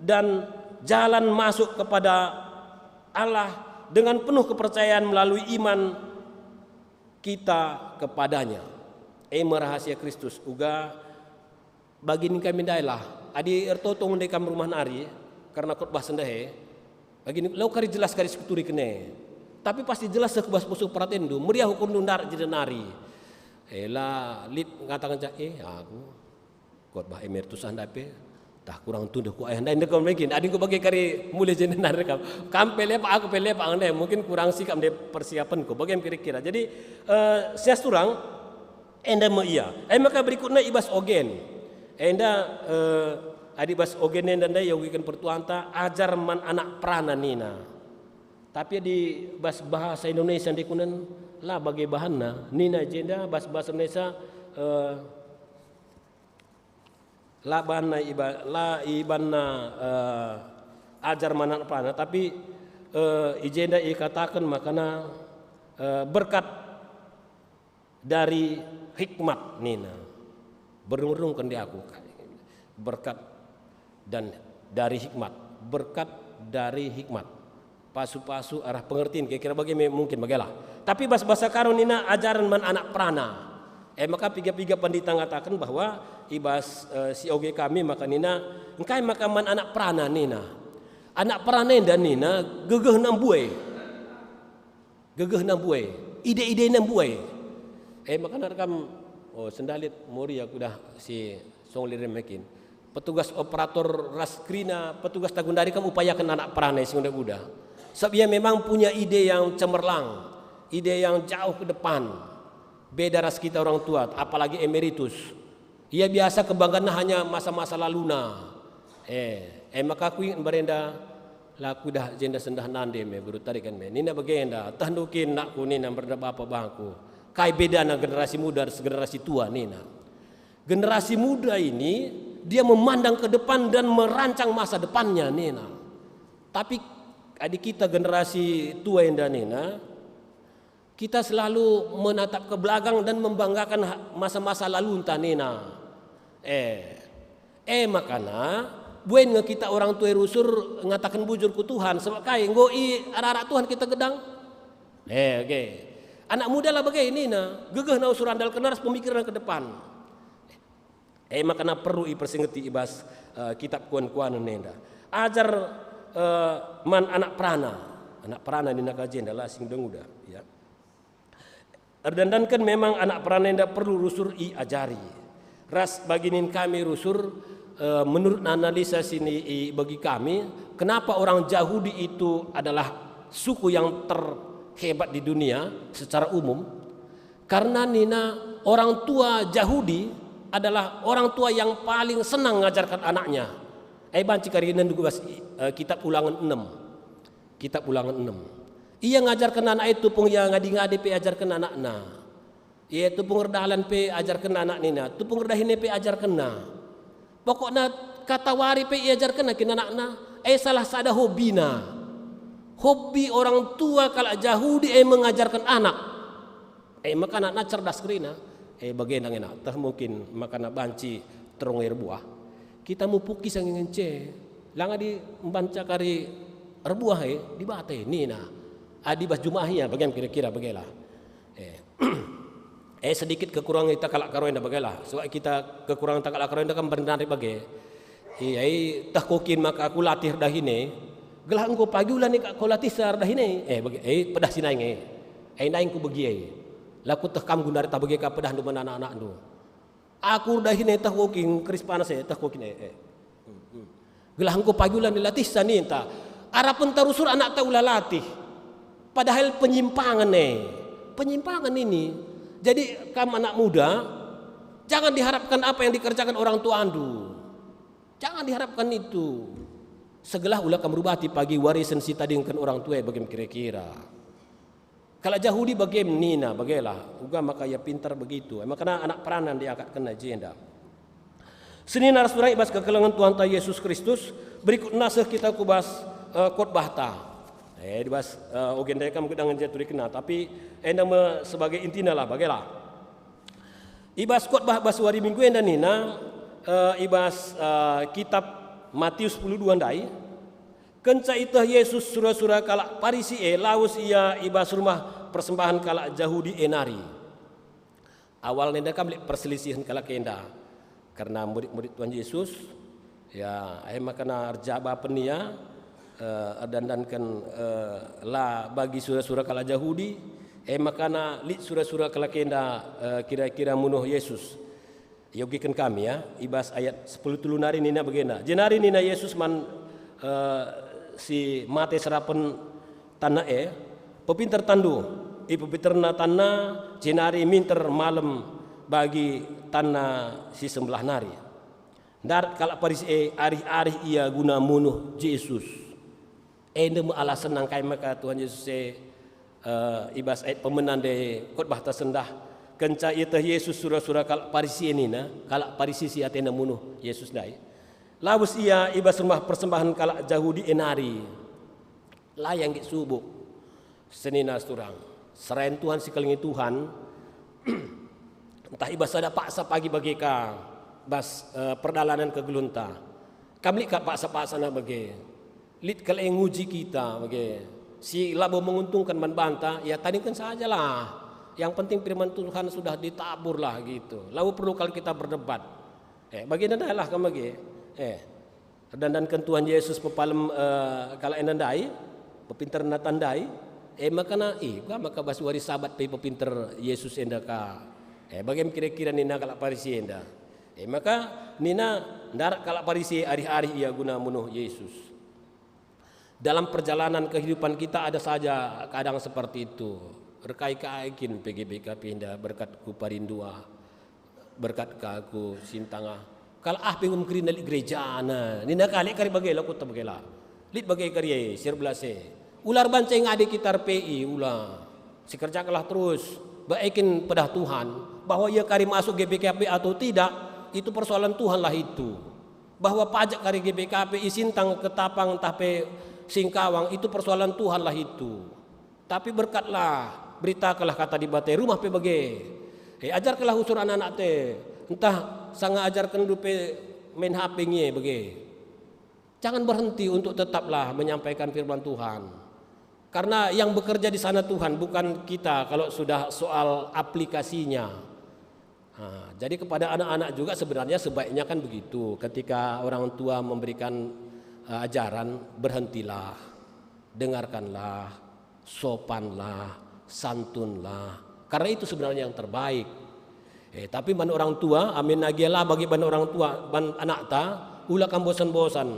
dan jalan masuk kepada Allah dengan penuh kepercayaan melalui iman kita kepada-Nya. E me rahasia Kristus, uga bagi nina kami ndai lah. Adi ertoto ndai kam rumah nari, karena khotbah sendah e, bagi nina, lau kari jelas kari sikuturiken e. Tapi pasti jelas seh ku bas pusuh peratenndu, meriah ukurndu ndarat jenda nari. E la lit ngatakenca, "Eh, aku khotbah e mertusah ndai pe, tah kurang tunduh ku ayah ndai ndekom mungkin." Adi enggo bage kari mulih jenda nari kam. Kam pe lepak, aku pe lepak ndai, mungkin kurang sikap ndai persiapenku. Bage kira-kira. Jadi, eh, sias turang, enda me ia. E maka berikutna i bas ogen. Enda, eh, adi bas ogen enda ndai iogiken pertuanta, ajar man anak perana nina. Tapi adi bas bahasa Indonesia ndai kunen, la bage bahanna. Nina jenda bas bahasa Indonesia, eh, la bahanna iba-, la ibanna, eh, ajar man anak perana, tapi, eh, i jenda ikataken makana, eh, berkat dari hikmat nina. Berung-rungken di aku. Berkat dan dari hikmat. Berkat dari hikmat. Pasu-pasu arah pengertin, kira-kira bage me-, mungkin bagelah. Tapi bas bahasa Karo nina ajaren man anak perana. E maka piga-piga pandita ngataken bahwa i bas, eh, si oge kami maka nina, engkai maka man anak perana nina. Anak perana enda nina gegehna mbue. Gegehna mbue, ide-idena mbue. E maka nari kam, oh, sendah lit mori aku dah si song lirim mekin. Petugas operator ras kerina, petugas tagundari kam upayaken anak perana si nguda-nguda. Sebab ia memang punya ide yang cemerlang, ide yang jauh ke depan. Beda ras kita orang tua, apalagi emeritus. Ia biasa kebangganna hanya masa-masa laluna. Eh, e maka kuinget mbarenda, la kuidah jenda sendah nande me, beru tariken me. Nina bagenda, "Tehndu kin, nakku," nina mbarenda bapa bangku. "Kai bedana generasi muda ras generasi tua?" nina. Generasi muda ini, dia memandang ke depan dan merancang masa depannya, nina. Tapi adi kita generasi tua enda nina, kita selalu menatap ke belakang dan membanggakan ha-, masa-masa lalunta nina. Eh, eh makana, buen nge kita orang tua rusur ngataken bujur ku Tuhan, sebab kai? Enggo i arak-arak Tuhan kita gedang. Eh, oke. Anak muda lah bage nina, gegehna usur andalken ras pemikiran ke depan. E makana perlu ipersingeti i bas, eh, kitab kuan-kuanen enda. Ajar, eh, man anak perana. Anak perana nina ka jenda la si nguda-nguda, ya. Erdandanken memang anak perana enda perlu rusur iajari. Ras bagi nin kami rusur, eh, menurut analisa sini i bagi kami, kenapa orang Jahudi itu adalah suku yang terhebat di dunia secara umum? Karena nina orang tua Jahudi adalah orang tua yang paling senang ngajarkan anaknya. E banci kari ndu bas, eh, kitab Ulangen enem. Kitab Ulangen enem. Ia ngajarken anak e tupung ia ngadi-ngadi pe ajarken anakna. Ia tupung erdalan pe ajarken anak nina, tupung erdahine pe ajarkenna. Pokokna kata wari pe iajarkenna kin anakna, e salah sada hobina. Hobi orang tua kalak Jahudi e mengajarkan anak. E maka anakna cerdas kerina. E bage nang ena, teh mungkin makana banci terong erbuah. Kita mupuki sange ngence. Lang adi mbanca kari erbuah e, Dibata e, nina. Adi bas jumah ia, bage kira-kira bagelah. Eh. Eh, sedikit kekurangan kita kalak Karo enda bagelah. Sebab kita kekurangan kita kalak Karo enda kan bernari bage. Iya, i, teh kokin maka aku latih erdahine. Gelah enggo pagi ulan ikak ko latih sa erdahine. Eh, bage, eh, pedah si nai nge. Eh, nai engku begi, eh. Laku teh kam gundari tah bage ka pedahndu man anak-anakndu. Aku erdahine teh kokin keris panas, eh, teh kokin, eh, eh. Hmm, hmm. Gelah enggo pagi ulan ilatihsa ninta. Arapenta rusur anakta ula latih. Padahal penyimpangan, eh. Penyimpangan ini. Jadi kam anak muda, jangan diharapkan apa yang dikerjakan orang tuandu. Jangan diharapkan itu. Segelah ula kam rubati pagi warisen si tadingken orang tua e bage kira-kira. Kalak Jahudi bage nina, bagelah, uga maka ia pintar begitu. E makana anak peranan diakatkenna i jenda. Senina ras turang i bas kekelengen Tuhanta Yesus Kristus, berikutna seh kita ku bas, eh, khotbahta. Eh, di bas, eh, oge ndai kam gedang ngenca turikenna, tapi enda me sebagai intina lah, bagelah. I bas khotbah bas wari Minggu enda nina, eh, i bas, eh, kitab Matius sepuluh dua ndai, kenca iteh Jesus sura-sura kalak Parisi e, lawes ia i bas rumah persembahen kalak Jahudi e nari. Awalna enda kam lit perselisihen kalak enda, kerna murid-murid Tuhan Jesus, ya, e makana erjabapen ia, eh, erdandanken, eh, la bagi sura-sura kalak Jahudi, e makana lit sura-sura kalak enda, eh, kira-kira munuh Jesus. Iogiken kami, ya, i bas ayat sepuluh telu nari nina bagenda, jenari nina Jesus man, eh, si mate serapen tanna e, "Pepinter tanndu." Ipepinterna tanna, jenari minter malem bagi tanna si sembelah nari. Ndarat kalak Parisi e, arih-arih ia guna munuh Jesus. Enda me alasen nangkai maka Tuhan Jesus e, eh, i bas ayat pemena ndai khotbah ta sendah, kenca ieteh Jesus sura-sura kalak Parisi e nina, kalak Parisi si atena munuh Jesus ndai, lawes ia i bas rumah persembahen kalak Jahudi e nari. La ia nggit subuk. Senina seturang, serayan Tuhan si kelengi Tuhan, ntah i bas sada paksa pagi bage ka bas, eh, perdalanen kegeluhenta. Kam lit kap paksa-paksana bage. Lit kal e nguji kita bage. Si labo menguntungkan man banta, ya tadingken sajalah. Yang penting firman Tuhan sudah ditaburlah gitu. Labo perlu kal kita berdebat. Eh, bagenda ndailah kam bage. Eh, erdandanken Tuhan Jesus pepalem, eh, kalak enda ndai, pepinterna tan ndai, e makana, "Ih, uga maka bas wari Sabat pe pepinter Jesus enda ka?" E, bage me kira-kira nina kalak Parisi enda. E maka nina, ndarat kalak Parisi arih-arih ia guna munuh Jesus. Dalam perjalanan kehidupan kita ada saja kadang seperti itu. Erkai-kai kin pe G B K P enda berkat ku Parindua, berkat ka ku Sintanga. Kalak ah pe enggo kerina lit gerejana. Nina kalak kari bage la kuta bage la. Lit bage kari e, si erbelas e. Ula erbanca ngadi kita R P I, ula. Sikerjakenlah terus. Baekin pedah Tuhan, bahwa ia kari masuk G B K P atau tidak, itu persoalan Tuhanlah itu. Bahwa pajak kari G B K P i Sintang, Ketapang, ntah pe Singkawang, itu persoalan Tuhanlah itu. Tapi berkatlah, beritakenlah kata Dibata i rumah pe bage. Eh, ajarkenlah usur anak-anak te, ntah sanga ajarkenndu pe main H P nge bage. Jangan berhenti untuk tetaplah menyampaikan firman Tuhan. Karena yang bekerja di sana Tuhan, bukan kita kalau sudah soal aplikasinya. Ha, jadi kepada anak-anak juga sebenarnya sebaiknya kan begitu. Ketika orang tua memberikan, eh, ajaran, berhentilah, dengarkanlah, sopanlah, santunlah. Karena itu sebenarnya yang terbaik. Eh, tapi man orang tua, amin agia la bagi ban orang tua, ban anakta, ula kam bosan-bosan,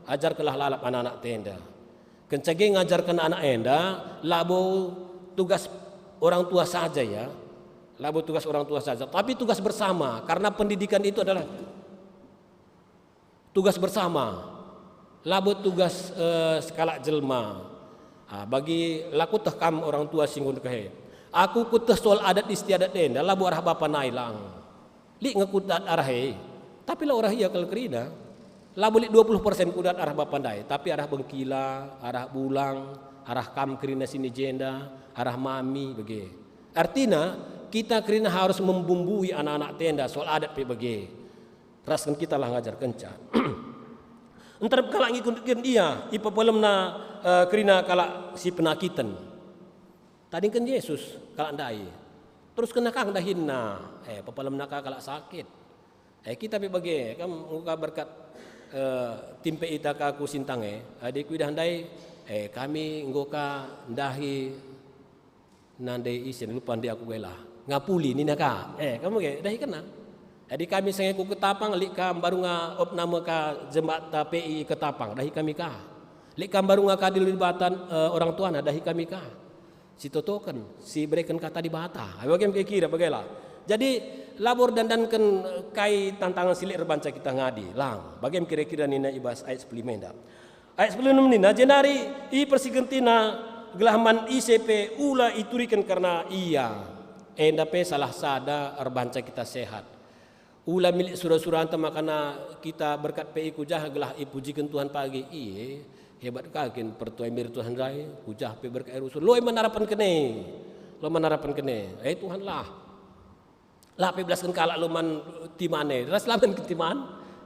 ajarkenlah lalap anak-anak enda. Kenca ge ngajarken anak enda, labo tugas orang tua saja ya, labo tugas orang tua saja, tapi tugas bersama, karena pendidikan itu adalah tugas bersama, labo tugas, eh, sekalak jelma. Ah, bagi la kueteh kam orang tua si enggo ndekah e. Aku kueteh soal adat istiadat enda labo arah bapa nai lang. Lit nge kudat arah e, tapi la arah ia kal kerina. Labo lit dua puluh persen kudat arah bapa ndai, tapi arah bengkila, arah bulang, arah kam kerina sini jenda, arah mami bage. Artina, kita kerina harus membumbui anak-anak enda soal adat pe bage. Rasken kita lah ngajarkenca. Nterem kalak ngikutken ia, ipepalemna, eh, kerina kalak si penakiten. Tadingken Jesus kalak ndai. Terus kena kang dahinna, eh, pepalemna ka kalak sakit. Eh, kita pe bage, kam enggo ka berkat, eh, timpe ita ka ku Sintang e. Adi kuidah ndai, eh, kami enggo ka ndahi nande isen lupa ndi aku bela. Ngapuli nina ka. Eh, kamu ge, dahi kena. Jadi kami senge ku Ketapang, lit ka mbarunga opname ka jembata P I Ketapang, dahi kami ka. Lit ka mbarunga ka di Dibata, eh, orang tuana, dahi kami ka. Si totoken, si bereken kata Dibata. Ayo bage kira bagela. Jadi labo erdandanken kai tantangan si lit erbanca kita ngadi. Lang, bage kira-kira nina i bas ayat sepuluh enda. Ayat sepuluh nina, jenari ipersikentina gelah man ise pe ula ituriken kerna ia. Enda pe salah sada erbanca kita sehat. Ula milik sura-suranta makana kita berkat pe i ku jah gelah ipujiken Tuhan pagi. Ie, hebat ka kin pertua mir Tuhan ndai, ku jah pe berkat rusur. Loi man arapen kene. Loi man arapen kene. Eh, Tuhan lah. La pe belasken kalak lom man timan e, ras la man timan,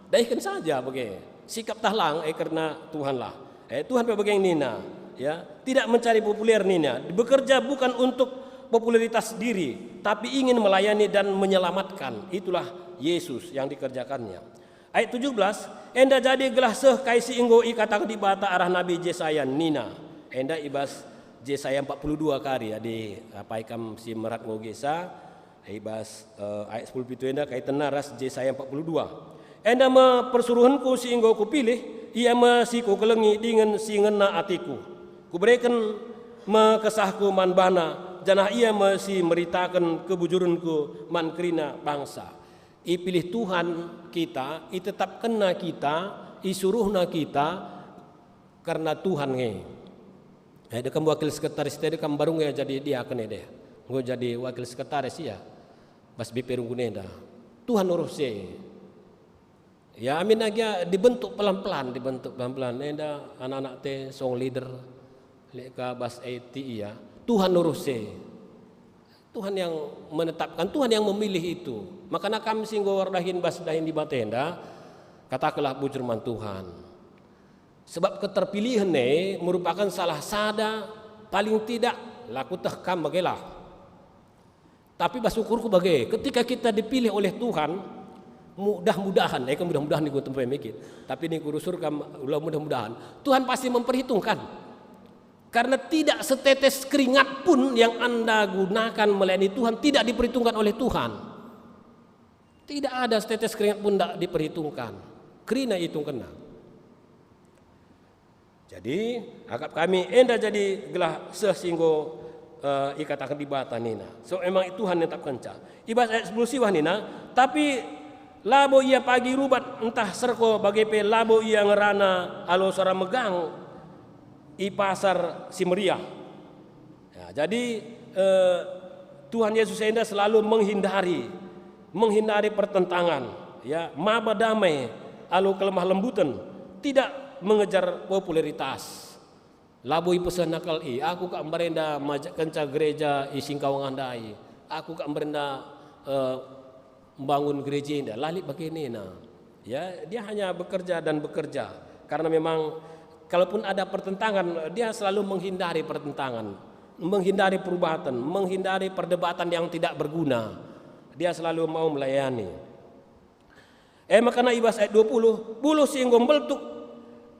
daihken saja bage. Sikap tah lang, eh, kerna Tuhanlah. Eh, Tuhan pe bage nina, ya, tidak mencari populer nina, bekerja bukan untuk popularitas diri, tapi ingin melayani dan menyelamatkan. Itulah Yesus yang dikerjakannya. Ayat tujuh belas, enda jadi gelah seh kai si enggo ikataken Dibata arah Nabi Jesaya nina. Enda i bas Jesaya empat puluh dua kari, adi apai kam si merat ngogesa, i bas, eh, ayat sepuluh pitu enda kaitenna ras Jesaya empat puluh dua. Enda me persuruhenku si enggo kupilih, ia me si kukelengi dingen si ngena atiku. Kubereken me kesahku man bana, janah ia me si meritaken kebujurenku man kerina bangsa. Ipilih Tuhan kita, itetapkenNa kita, isuruhNa kita, karena Tuhan nge. Eh, dia kam wakil sekretaris, dia kam baru nge jadi diaken e deh. Enggo jadi wakil sekretaris ia. Bas B P Runggun enda. Tuhan uruh se. Ya, amin agia dibentuk pelan-pelan, dibentuk pelan-pelan. Enda anak-anak te song leader. Lek ka bas I T ia. Tuhan uruh se. Tuhan yang menetapkan, Tuhan yang memilih itu. Makana kam si enggo erdahin bas dahin Dibata enda, katakenlah bujur man Tuhan. Sebab keterpilihen e merupakan salah sada, paling tidak, la kuteh kam bagelah. Tapi bas ukurku bage, ketika kita dipilih oleh Tuhan, mudah-mudahan, eh, mudah-mudahan niku tempe mikir. Tapi niku rusur kam, ula mudah-mudahan. Tuhan pasti memperhitungkan. Karena tidak setetes keringat pun yang Anda gunakan melayani Tuhan tidak diperhitungkan oleh Tuhan. Tidak ada setetes keringat pun tidak diperhitungkan. Kerina itungkenna. Jadi, akap kami enda jadi gelah seh si enggo, eh, ikataken Dibata nina. So, emang Tuhan netapkenca. I bas ayat sepuluh siwah nina, tapi labo ia pagi rubat ntah serko bage pe labo ia ngerana alu sora megang i pasar si meriah. Ya, jadi, eh, Tuhan Yesus enda selalu menghindari, menghindari pertentangan, ya, maba damai alu kelemah lembuten, tidak mengejar popularitas. Labo ipesehna kal, "Eh, aku kak mbarenda majakkenca gereja i Singkawang ndai, aku kak mbarenda, eh, mbangun gereja enda," la lit bage nina. Ya, dia hanya bekerja dan bekerja. Karena memang kalaupun ada pertentangan, dia selalu menghindari pertentangan, menghindari perubahan, menghindari perdebatan yang tidak berguna. Dia selalu mau melayani. Eh, makana i bas ayat dua puluh, buluh si enggo mbeltuk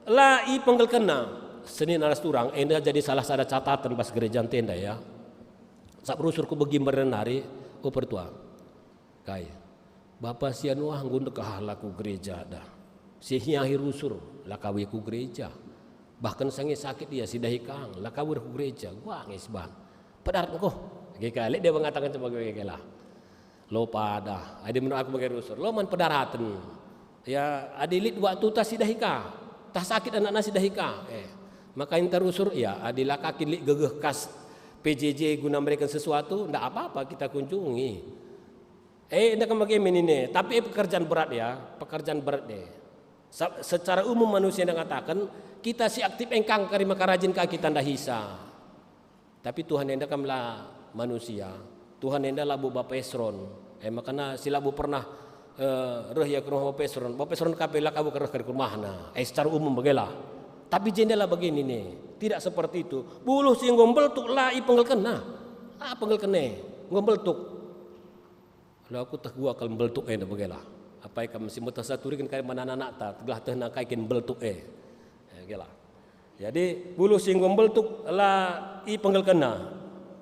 la ipenggelkenna. Senina ras turang, enda jadi salah sada catatan bas gereja ntenda, ya. Sab rusur ku begi meren nari, oh, pertua. Kai? Bapa si anu ah enggo ndekah la ku gereja dah. Si hiahi rusur, la ka we ku gereja. Bahkan sange sakit ia si dahi kang, la ka we ku gereja. Gua nge sibahan. Pedarat engko. Ge ka, lit dia mengatakan coba ge lah. Lo pada, adi menurut aku bage rusur. Lo man pedaraten. Ya, adi lit waktu ta si dahi ka. Tah sakit anakna si dahi ka. Eh. Maka inta rusur, ya, adi la ka kin lit gegeh kas P J J guna mereken sesuatu, ndak apa-apa kita kunjungi. Eh, ndak kembali menine, tapi eh, pekerjaan berat ya, pekerjaan berat deh. Sa-, secara umum manusia yang ngatakan, kita si aktif engkang kari maka rajin ka kita ndahisa. Tapi Tuhan enda kan la manusia. Tuhan enda labo Bapa Esron. Eh, makana si labo pernah, eh, reh ia ke rumah Bapa Esron. Bapa Esron ka pe la ka buka reh kari ke rumahna. Eh, secara umum bagelah. Tapi jenda la bage nine. Tidak seperti itu. Buluh si enggo mbeltuk la ipenggelkenna. La penggelkenna. Enggo mbeltuk. Lo aku teh gua kal mbeltuk e bagelah. Apai kam si meteh satu rigen kai man anak-anakta, gelah tehna kai kin mbeltuk e. Eh, gelah. Jadi, buluh si enggo mbeltuk la ipenggelkenna.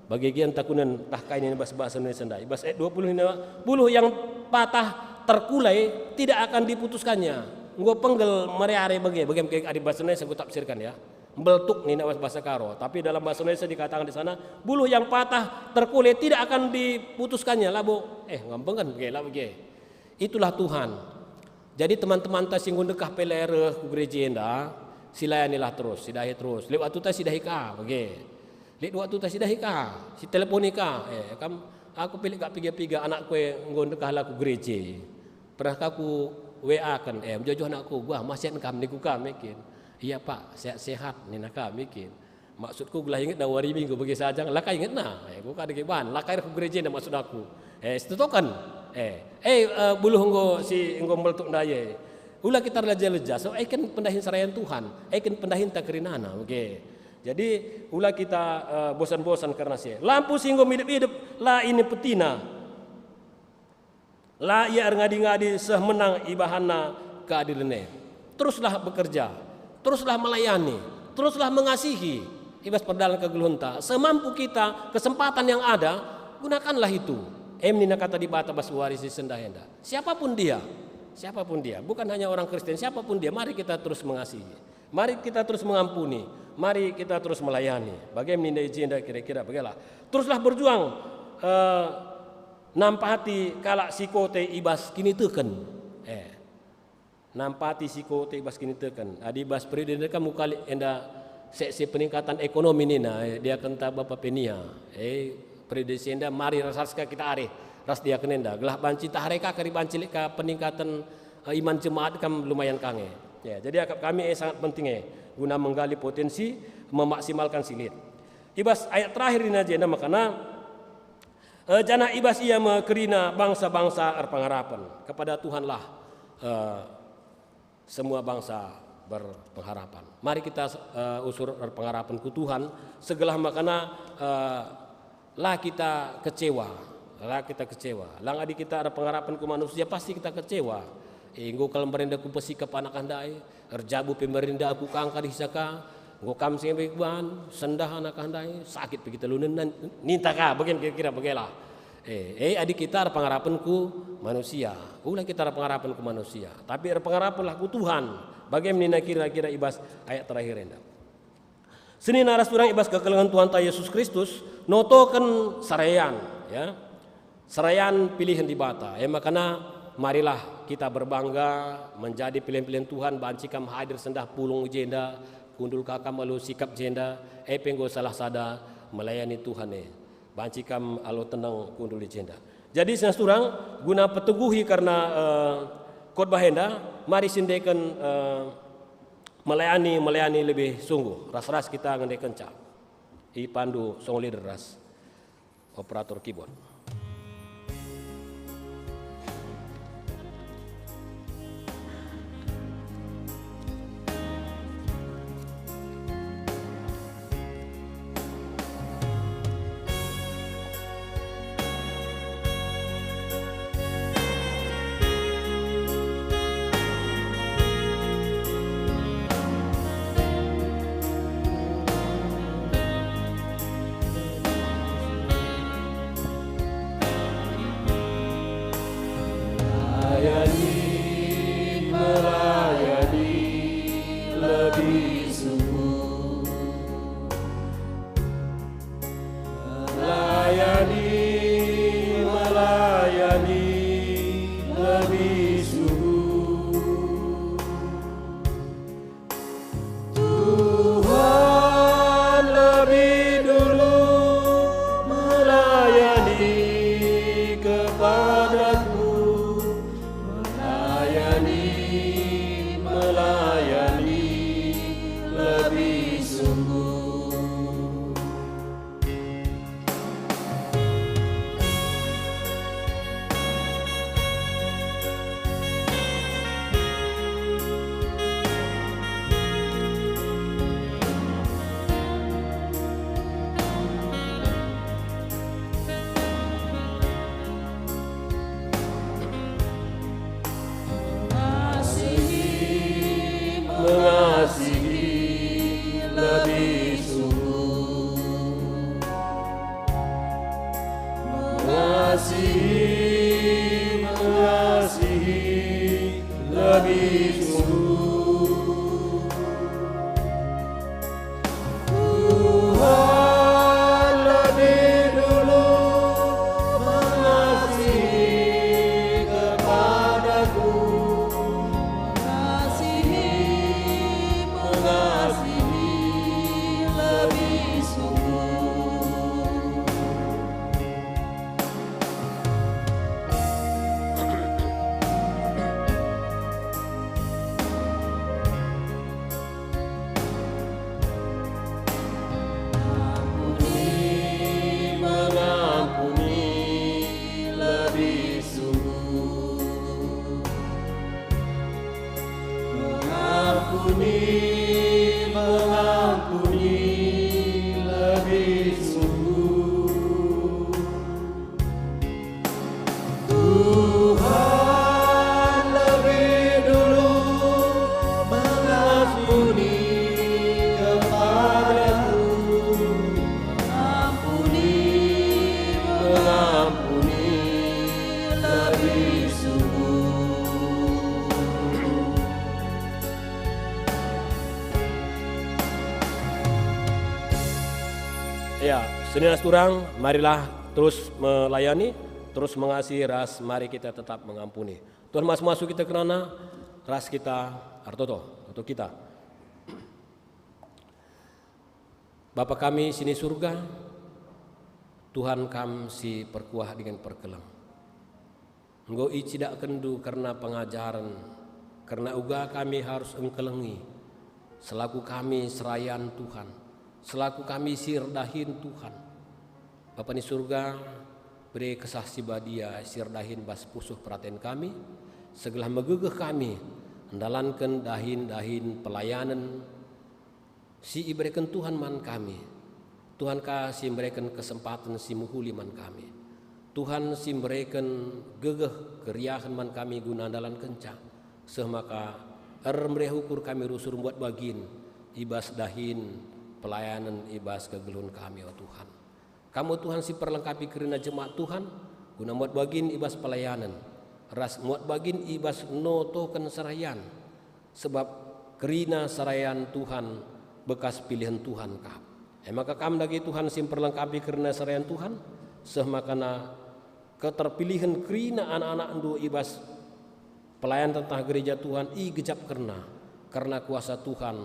Bage gia ntakunen tah kai nina bas bahasa Indonesia ndai. Bas ayat dua puluh nina, buluh yang patah terkulai tidak akan diputuskannya. Enggo penggel meriare bage, bage mungkin adi bahasa Indonesia ku tafsirkan ya. Mbeltuk nina bas bahasa Karo. Tapi dalam bahasa Indonesia dikatakan di sana, buluh yang patah terkulai tidak akan diputuskannya. Labo, eh, ngampengen bage, labo bage. Itulah Tuhan. Jadi teman-temanta si enggo ndekah pe la reh ku gereja enda, silayanilah terus, sidahi terus. Lit waktu ta sidahi ka, bage. Lit waktu ta sidahi ka, siteleponi ka. Eh, kam, aku pe lit kak piga-piga anakku e enggo ndekah la ku gereja. Pernah ka ku W A-ken, eh, mejojoh anakku, "Wah, masih kam," niku ka mekin. "Iya, Pak, sehat-sehat," nina ka mekin. Maksudku gelah ingetna wari Minggu bagi sajang, la ka ingetna. Eh, ku ka dage ban, la ka reh ku gereja enda maksud aku. Eh, situtoken. Eh, eh, eh, buluh enggo si enggo meletuk ndai e. Ula kita erleja-leja, so, eh, kin pendahin serayan Tuhan, eh, kin pendahinta kerinana, oke. Jadi, ula kita, eh, bosan-bosan kerna si e. Lampu si enggo midep-idep, la inipetina. La ia erngadi-ngadi seh menang ibahanna keadilen e. Teruslah bekerja, teruslah melayani, teruslah mengasihi i bas perdalan kegeluhenta. Semampu kita, kesempatan yang ada, gunakanlah itu. Em nina kata Dibata bas wari si sendah enda. Siapapun dia, siapapun dia, bukan hanya orang Kristen, siapapun dia, mari kita terus mengasihi. Mari kita terus mengampuni, mari kita terus melayani. Bage nina i jenda kira-kira bagelah. Teruslah berjuang, eh, nampati kalak si kote i bas kiniteken. Eh, nampati si kote i bas kiniteken. Adi bas periode enda kam ukali enda se, se peningkatan ekonomi nina, eh, diakenta Bapa Penia. Eh, periode si enda mari ras-ras ka kita arih ras diaken enda. Gelah banci tahareka kari banci lit ka peningkatan, eh, iman jemaat kam lumayan ka nge. Ya, jadi akap kami, eh, sangat penting, eh, guna menggali potensi, memaksimalkan si lit. I bas ayat terakhir nina jenda makana, eh, janah i bas ia me kerina bangsa-bangsa erpengarapen. Kepada Tuhanlah, eh, semua bangsa berpengharapan. Mari kita, eh, usur erpengarapen ku Tuhan, segelah makana, eh, la kita kecewa, la kita kecewa. Lang adi kita erpengarapen ku manusia, pasti kita kecewa. Eh, enggo kal mbarenda kupesikap anak ndai, erjabu pe mbarenda aku kangka dihisa ka, enggo kam si ngembek ban, sendah anak ndai, sakit pe kita lunen, ninta ka, bagen kira-kira bagelah. Eh, eh, adi kita erpengarapen ku manusia, ula kita erpengarapen ku manusia, tapi erpengarapenlah ku Tuhan. Bage nina kira-kira i bas ayat terakhir enda. Senina ras turang i bas kekelengen Tuhanta Yesus Kristus, notoken serayan, ya. Serayan pilihen Dibata. E makana marilah kita berbangga menjadi pilihen-pilihen Tuhan, banci kam hadir sendah pulung i jenda, kundul ka kam alu sikap jenda, e pe enggo salah sada melayani Tuhan e. Banci kam alu tenang kundul i jenda. Jadi senina ras turang, guna peteguhi kerna, eh, khotbah enda, mari siendeken, eh, melayani, melayani lebih sungguh, ras-ras kita ngendekenca. Ipandu song leader ras operator keyboard. Melayani, melayani lebih sungguh. Melayani, melayani lebih sungguh. Tuhan lebih dulu melayani kepadaku, melayani, melayani lebih sungguh. Mengasihi, mengasihi lebih Ya, senina turang, marilah terus melayani, terus mengasihi ras mari kita tetap mengampuni. Tuhan masu-masu kita kerana ras kita ertoto, atau kita. Bapa kami sini surga, Tuhan kam si perkuah dengan perkeleng. Enggo icidakkenNdu kerna pengajaren, kerna uga kami harus engkelengi, selaku kami serayan Tuhan, selaku kami si erdahin Tuhan. Bapa ni surga, bere Kesah Si Badia si erdahin bas pusuh peraten kami, segelah megegeh kami ndalanken dahin-dahin pelayanen si ibereken Tuhan man kami. Tuhan ka si mbereken kesempaten si mehuli man kami. Tuhan si mbereken gegeh keriahen man kami guna ndalankenca, seh maka ermeriah ukur kami rusur mbuat bagin i bas dahin pelayanen i bas kegeluhen kami, o Tuhan. Kam, o Tuhan, si perlengkapi kerina jemaat Tuhan, guna muat bagin i bas pelayanen, ras muat bagin i bas notoken serayan, sebab kerina serayan Tuhan bekas pilihen Tuhan kap. E maka Kam dage, Tuhan, si mperlengkapi kerina serayan Tuhan, seh maka na keterpilihen kerina anak-anakNdu i bas pelayan tentah gereja Tuhan igejap kerna, kerna kuasa Tuhan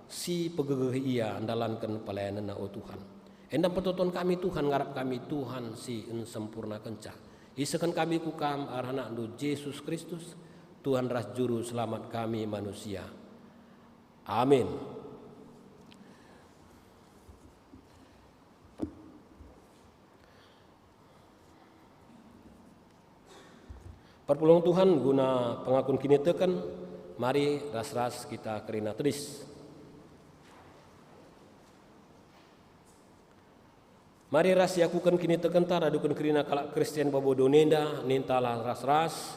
si pegegehi ia ndalanken pelayanenna, o Tuhan. Enda pertoton kami, Tuhan, ngarap kami, Tuhan, si ensempurnakenca. Isehken kami ku Kam arah AnakNdu Jesus Kristus, Tuhan ras Juru Selamat kami manusia. Amin. Perpulungen Tuhan guna pengakun kiniteken, mari ras-ras kita kerina tedis. Mari ras iakuken kinitekenta raduken kerina kalak Kristen babo doni enda, nintalah ras-ras,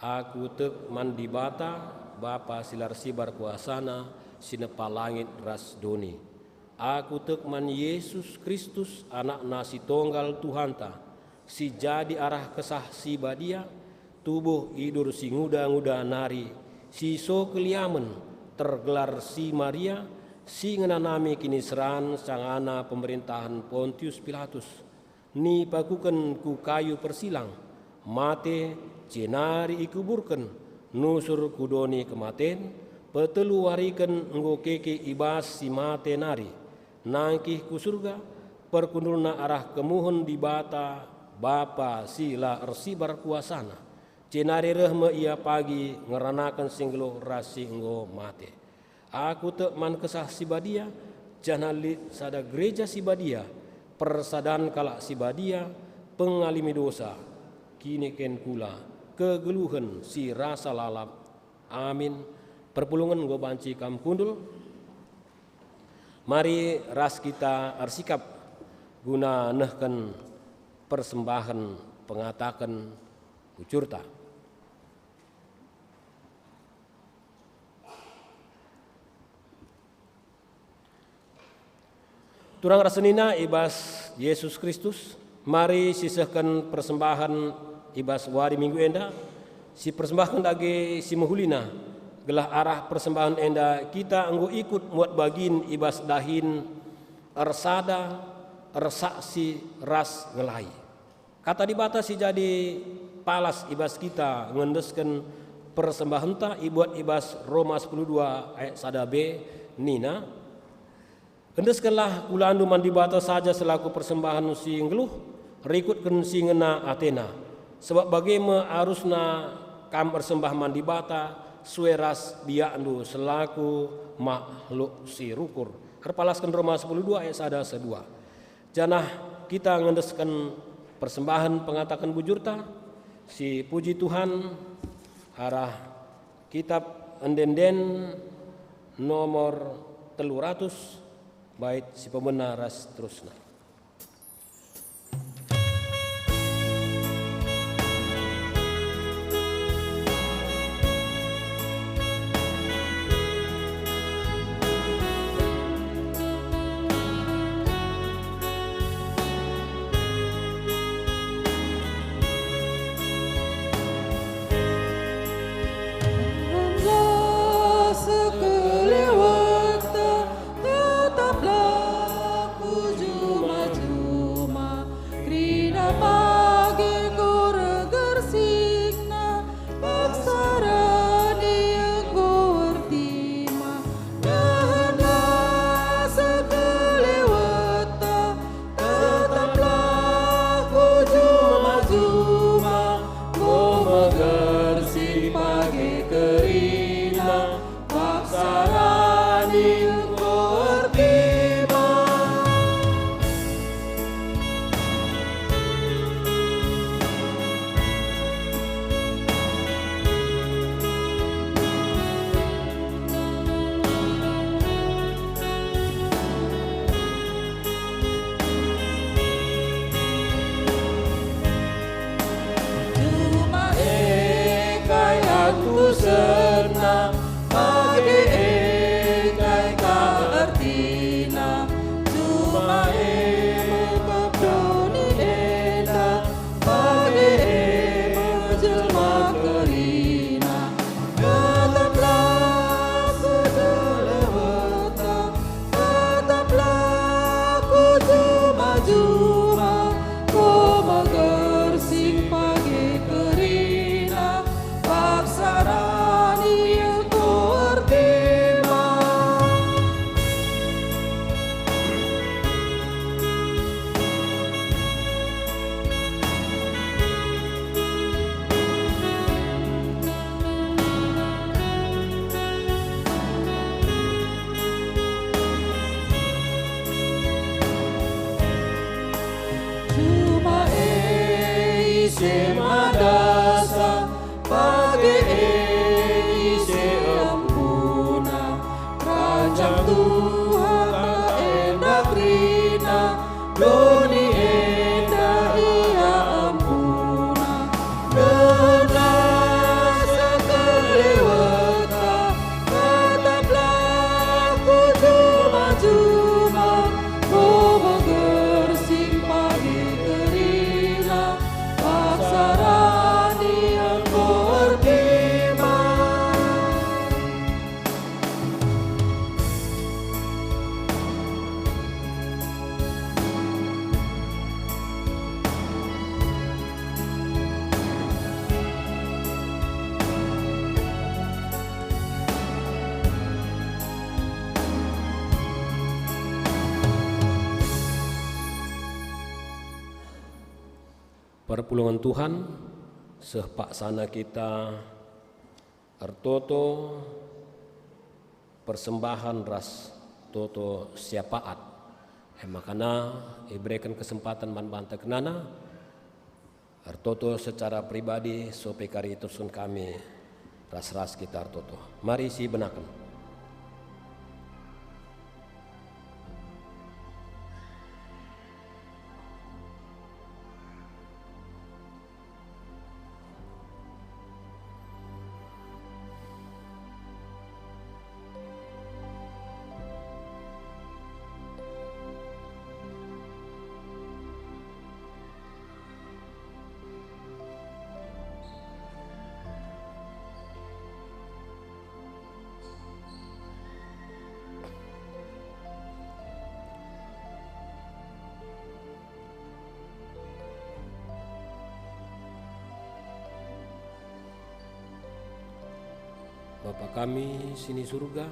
"Aku tek man Dibata, Bapa si la ersibar kuasaNa, si nepa langit ras doni." Aku tek man Jesus Kristus, AnakNa si Tonggal Tuhanta, si jadi arah Kesah Si Badia, tubuh idur si nguda-nguda nari, si so keliamen, tergelar si Maria, si ngenanami kiniseran sangana pemerintahen Pontius Pilatus. Nipakuken ku kayu persilang, mate, jenari ikuburken, nusur ku doni kematen, petelu wariken enggo keke i bas si mate nari, nangkih ku Surga, perkundulna arah kemuhen Dibata Bapa si la ersibar kuasaNa, jenari reh me Ia pagi ngeranaken si nggeluh ras si enggo mate. Aku tek man Kesah Si Badia, janah lit sada Gereja Si Badia, persadan kalak si badia, pengalimi dosa, kiniken kula, kegeluhen si rasa lalap. Amin. Perpulungen enggo banci kam kundul. Mari ras kita ersikap guna nehken persembahen pengataken bujurta. Turang ras senina i bas Jesus Kristus, mari sisehken persembahen i bas wari Minggu enda, sipersembahken dage si mehulina, gelah arah persembahen enda kita enggo ikut muat bagin i bas dahin ersada, ersaksi, ras ngelai. Kata Dibata si jadi palas i bas kita ngendesken persembahenta ibuat i bas Roma sepuluh dua ayat sada b nina, "Endeskenlah kulandu man Dibata saja selaku persembahen si nggeluh, rikutken si ngena ateNa. Sebab bage me arusna kam ersembah man Dibata sue ras biakndu selaku mahluk si rukur." Erpalasken Roma sepuluh dua ayat sada seh dua. Janah kita ngendesken persembahen pengataken bujurta, si puji Tuhan, arah Kitab Ende-enden nomor telu ratus, bait si pemena ras terusna. Enggo sekelewetta tetaplah ku juma Ise madasa, bage e ise empuna, ranjang Tuhan enda kerina, doni enda ia empuna. Nena sekelewetta, tetaplah ku juma-juma, ku meger si pagi kerina, paksa rani enggo ertimbang. Perpulungen Tuhan, seh paksana kita ertoto persembahen ras toto syafaat. E makana ibereken kesempaten man banta kenana ertoto secara pribadi, sope kari iterusken kami ras-ras kita ertoto. Mari sibenaken. Bapa kami si ni Surga,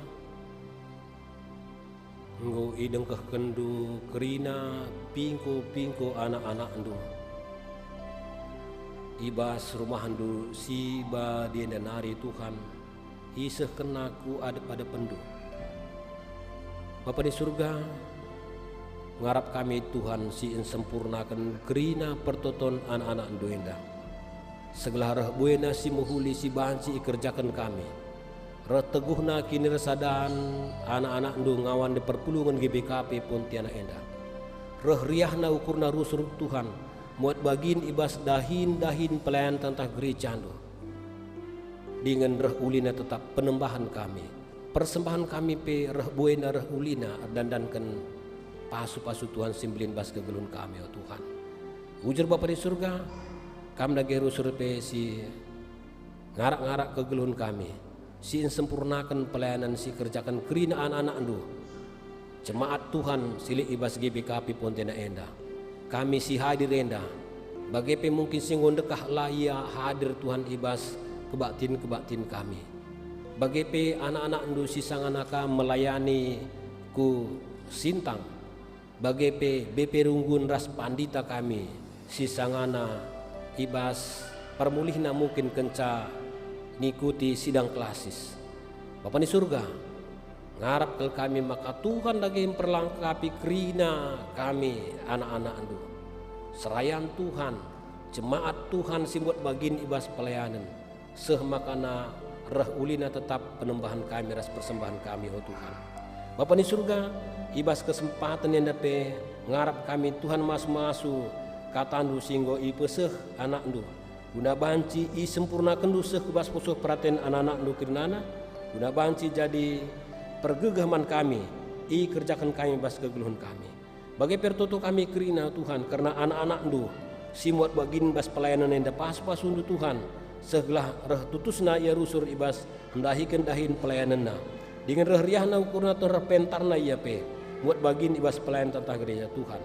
enggo idengkehkenNdu kerina pingko-pingko anak-anakNdu i bas rumahNdu si badia enda nari, Tuhan, isehkenna ku adep-adepenNdu. Bapa ni Surga, ngarap kami, Tuhan, si ensempurnaken kerina pertoton anak-anakNdu enda, segelah reh buena si mehuli si banci ikerjaken kami, reh teguhna kinirasadan anak-anakNdu ngawan di perpulungen G B K P Pontianak enda, reh riahna ukurna rusur, Tuhan, muat bagin i bas dahin-dahin pelayan tentah gerejaNdu. Dingen reh ulina tetap penembahen kami. Persembahen kami pe reh buena reh ulina erdandanken pasu-pasu Tuhan si mbelin bas kegeluhen kami, o Tuhan. Bujur Bapa di Surga, Kam dage rusur pe si ngarak-ngarak kegeluhen kami, si ensempurnaken pelayanen si kerjaken kerina anak-anakNdu. Jemaat Tuhan si lit i bas G B K P Pontianak enda, kami si hadir enda, bage pe mungkin si enggo ndekah la ia hadir, Tuhan, i bas kebaktin-kebaktin kami. Bage pe anak-anakNdu si sangana ka melayani ku Sintang, bage pe B P Runggun ras pandita kami si sangana i bas permulihna mungkin kenca ngikuti sidang klasis. Bapa ni Surga, ngarap kal kami maka Tuhan dage mperlengkapi kerina kami anak-anakNdu. Serayan Tuhan, jemaat Tuhan si mbuat bagin i bas pelayanen, seh makana reh ulina tetap penembahen kami ras persembahen kami, o Tuhan. Bapa ni Surga, i bas kesempaten enda pe ngarap kami, Tuhan, masu-masu kataNdu si enggo ipeseh AnakNdu, guna banci isempurnakenNdu seh ku bas pusuh peraten anak-anakNdu kerinana, guna banci jadi pergegeh man kami, ikerjaken kami bas kegeluhen kami. Bage pe ertoto kami kerina, Tuhan, kerna anak-anakNdu si muat bagin bas pelayanen enda, pasu-pasuNdu, Tuhan, seh gelah reh tutusna ia rusur i bas ndahiken dahin pelayanenna. Dingen reh riahna ukurna, Tuhan, reh pentarna ia pe muat bagin i bas pelayanen tentah gereja, Tuhan.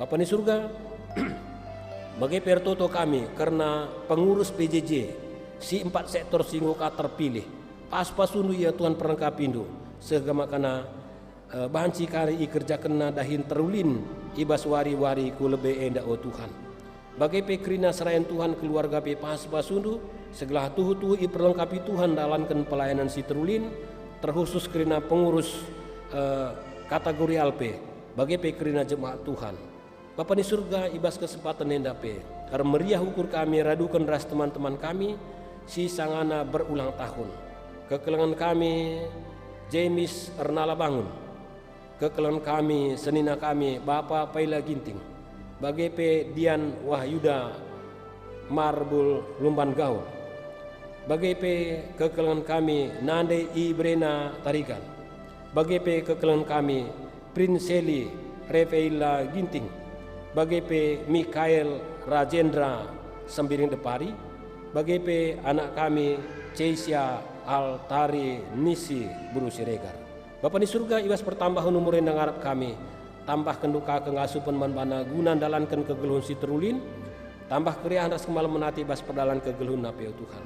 Bapa ni Surga, bage pe ertoto kami kerna pengurus P J J si empat sektor si enggo ka terpilih. Pasu-pasuNdu ia, Tuhan, perlengkapindu, seh makana eh, banci kari ikerjakenna dahin terulin i bas wari-wari ku lebe enda, o Tuhan. Bage pe kerina serayan, Tuhan, keluarga pe pasu-pasuNdu, seh gelah tuhu-tuhu iperlengkapi, Tuhan, ndalanken pelayanen si terulin, terkhusus kerina pengurus, eh, kategorial pe, bage pe kerina jemaat, Tuhan. Bapa ni Surga, i bas kesempaten enda pe, Ermeriah ukur kami raduken ras teman-teman kami si sangana berulang tahun. Kekelengen kami James Ernala Bangun. Kekelengen kami senina kami Bapa Paila Ginting. Bage pe Dian Wahyuda Marbul Lumban Gaul. Bage pe kekelengen kami nande Ibrena Tarigan. Bage pe kekelengen kami Prinseli Reveila Ginting. Bage pe Mikael Rajendra Sembiring Depari. Bage pe anak kami Cesia Altari Nisi Buru Siregar. Bapa ni Surga, i bas pertambahen umur enda ngarap kami, tambahken ka kengasupen man bana guna ndalanken kegeluhen si terulin, tambah keriahen ras kemalemen ate i bas perdalan kegeluhenna pe, o Tuhan.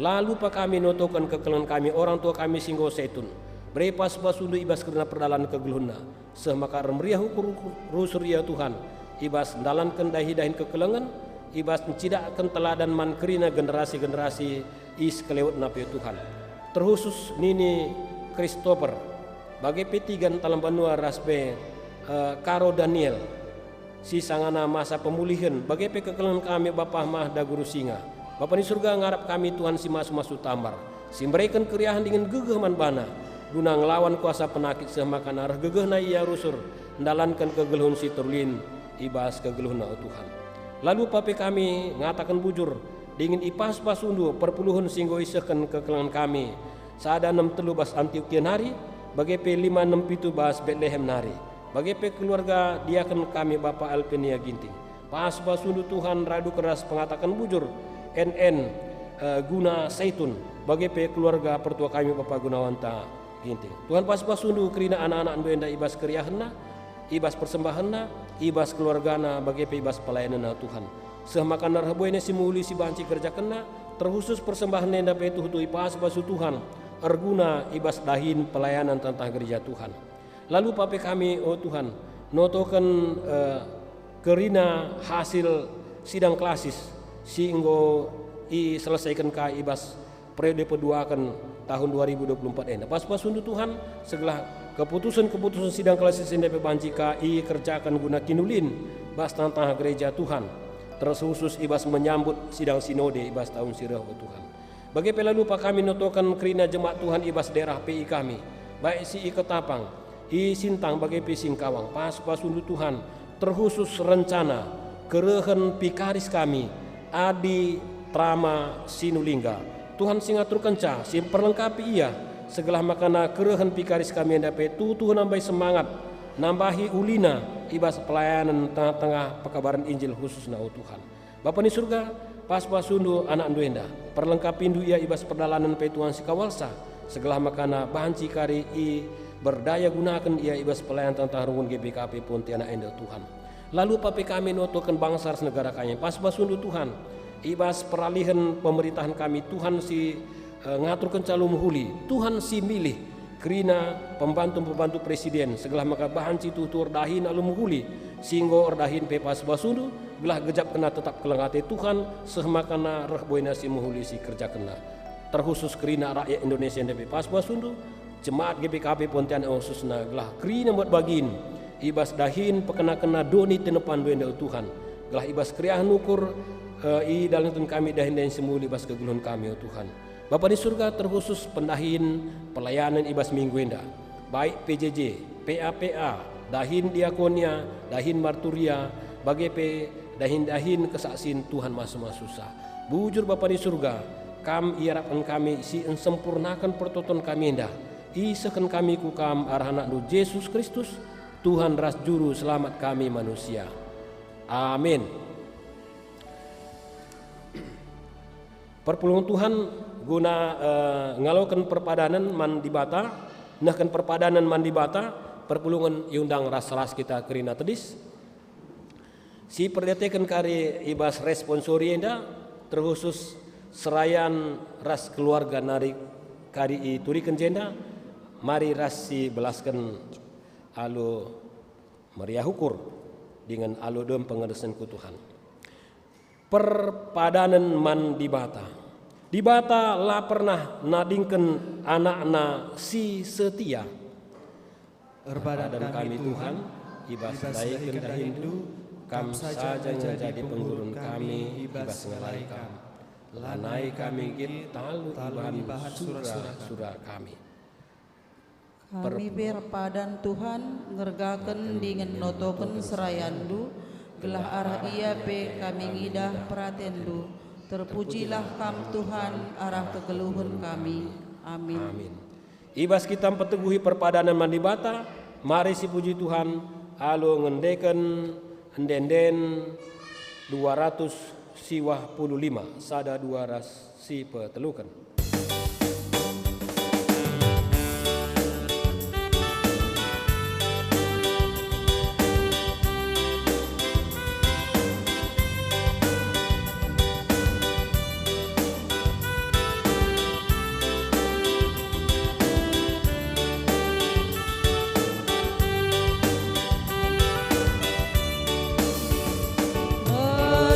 La lupa kami notoken kekelengen kami orang tua kami si enggo setun. Bere pas-pasundu i bas kerina perdalan kegeluhenna, seh maka ermeriah ukur rusur ia, Tuhan, i bas ndalanken dahi-dahin kekelengen, i bas ncidahken teladan man kerina generasi-generasi i sekelewetna pe, Tuhan. Terkhusus nini Christopher, bage pe Tigan Talambanua ras pe, eh, Karo Daniel, si sangana masa pemulihen, bage pe kekelengen kami Bapa Mahda Guru Singa. Bapa ni Surga, ngarap kami Tuhan si masu-masu tambar, si mbereken keriahen dingen gegeh man bana, guna ngelawan kuasa penakit seh maka nareh gegehna ia rusur ndalanken kegeluhen si terulin i bas kegeluhenna, o Tuhan. La lupa pe kami ngataken bujur, dingen i pas-pasundu perpuluhen si enggo isehken kekelengen kami, sada enem telu bas Antiokia nari, bage pe lima enem pitu bas Betlehem nari, bage pe keluarga diaken kami Bapa Alpenia Ginting. Pas-pasundu Tuhan raduken ras pengataken bujur, N N, eh, Guna Saitun, bage pe keluarga pertua kami Bapa Gunawanta Ginting. Tuhan, pas-pasundu kerina anak-anakndu enda i bas keriahenna, i bas persembahenna, i bas keluargana, bage pe i bas pelayanenna, Tuhan. Seh maka nareh buena si mehuli si banci kerjakenna, terkhusus persembahen enda pe tuhu-tuhu ipas-pasu Tuhan, erguna i bas dahin pelayanan tentah gereja Tuhan. La lupa pe kami, o Tuhan, notoken, eh, kerina hasil sidang klasis si enggo iselesaiken ka i bas periode peduaken tahun dua ribu dua puluh empat enda. Pas-pasundu Tuhan, segelah keputusen-keputusen sidang klasis enda pe banci ka ikerjaken guna kinulin bas tengah-tengah gereja Tuhan, terkhusus i bas menyambut sidang sinode i bas tahun si reh, o Tuhan. Bage pe la lupa kami notoken kerina jemaat Tuhan i bas daerah P I kami, baik si i Ketapang, i Sintang bage pe Singkawang, pas-pasundu Tuhan, terkhusus rencana kerehen pikaris kami, Adi Trama Sinulingga. Tuhan si ngaturkenca, si mperlengkapi ia, segelah makana kerehen pikaris kami enda pe tuhu-tuhu nambai semangat, nambahi ulina i bas pelayanen tengah-tengah pekabaren Injil khususna, o Tuhan. Bapa ni Surga, pas-pasundu anakndu enda, perlengkapindu ia i bas perdalanen pe Tuhan si kawalsa, segelah makana banci kari i berdaya gunaken ia i bas pelayanan tentang runggun G B K P Pontianak enda, Tuhan. La lupa pe kami notoken bangsa ras negara kami, pas-pasundu Tuhan, i bas peralihen pemerintahan kami, Tuhan si eh, ngaturkenca alu mehuli, Tuhan si milih kerina pembantu-pembantu presiden, segelah maka banci tuhu-tuhu erdahin alu mehuli, si enggo erdahin pe pas-pasundu, gelah gejap kena tetap keleng ate Tuhan, seh makana reh buena si mehuli si kerjakenna. Terkhusus kerina rakyat Indonesia enda pe pas-pasundu, jemaat G B K P Pontianak khususna, gelah kerina buat bagin, i bas dahin pekena-kena doni tinepan enda, o Tuhan, gelah i bas keriahen ukur, eh, idalanken kami dahin-dahin si mehuli bas kegeluhen kami, o Tuhan. Bapa di Surga, terkhusus pendahin pelayanen i bas minggu enda, baik P J J, P A P A, dahin diakonia, dahin marturia, bage pe dahin-dahin kesaksin Tuhan masu-masusa. Bujur Bapa di Surga, Kam iarapken kami si ensempurnaken pertoton kami enda. Isehken kami ku Kam arah AnakNdu Jesus Kristus, Tuhan ras Juru Selamat kami manusia. Amin. Perpulungen Tuhan guna, eh, ngaloken perpadanen man Dibata, nehken perpadanen man Dibata, perpulungen iundang ras-ras kita kerina tedis. Si perdiateken kari i bas responsori enda, terkhusus serayan ras keluarga nari kari ituriken jenda, mari ras sibelasken alu meriah ukur dingen alu dem pengersen ku Tuhan. Perpadanen man Dibata. Dibata la pernah nadingken anakna si setia. Erpadan kami, Tuhan, i bas ndaiken dahinndu, Kam saja nge jadi penggurun kami i bas ngelai Kam. Lanai kami nggit talu ibahan sura-sura kami. Kami pe erpadan, Tuhan, ngergaken dingen notoken serayanNdu, gelah arah ia pe kami ngidah peratenNdu. Terpujilah Kam, Tuhan, arah kegeluhen kami. Amin. Amin. I bas kita mpeteguhi perpadanen man Dibata, mari sipuji Tuhan alu ngendeken ende-enden dua ratus siwah puluh lima, sada dua ras sipeteluken.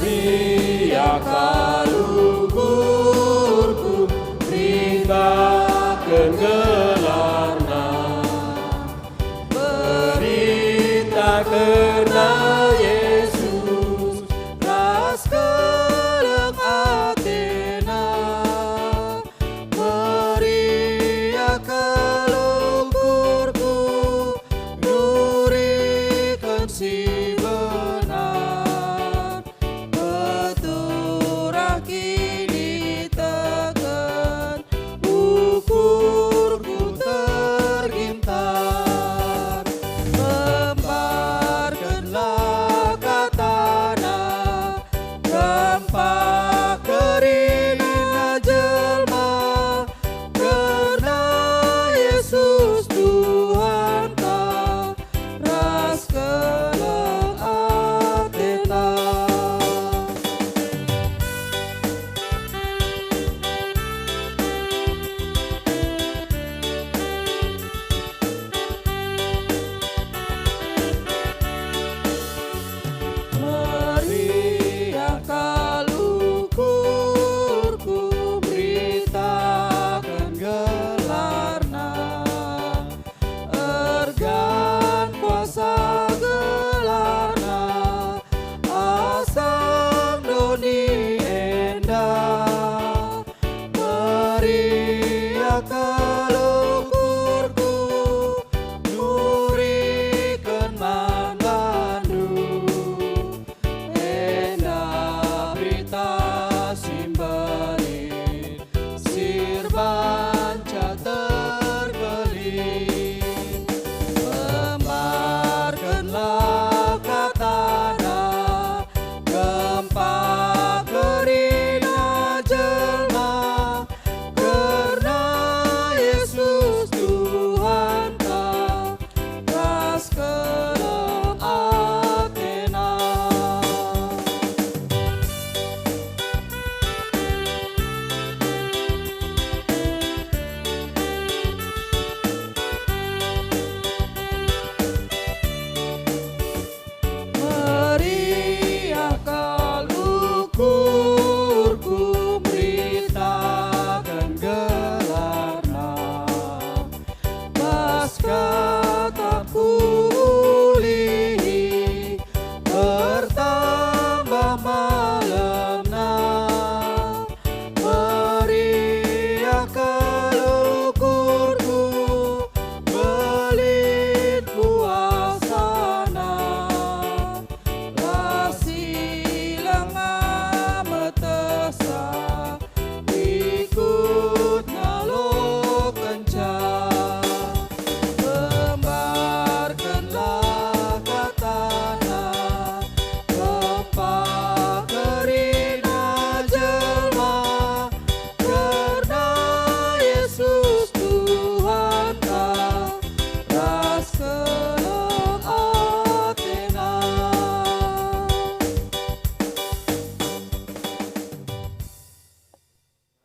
Meriah kal ukurku, beritaken gelarNa. Berita kerna Jesus ras keleng ateNa. Meriah kal ukurku, nuriken si benar. Peturah kiniteken, ukurku tergintar. Kemparkenlah kataNa, kempak kerina jelma, kerna Jesus Tuhanta, ras keleng ateNa. Meriah kal ukurku, beritaken gelarNa. Ergan kuasa gelarNa, asang doni enda. Meriah kal ukurku, nuriken man bandu. Enda berita si mberit, si erbanca terkelin. Kemparkenlah kataNa, kempak kerina jelma, kerna Jesus Tuhanta, ras keleng ateNa. Meriah kal ukurku, meritaken gelarNa. Bas kata kuulihi, ertambah malemna. Meriah kal ukurku, mbelin kuasaNa. La si langa metehsa, ikut ngalokenca. Kembarkenlah kataNa, kempak kerina jelma, kerna Jesus Tuhanta, ras keleng ateNa.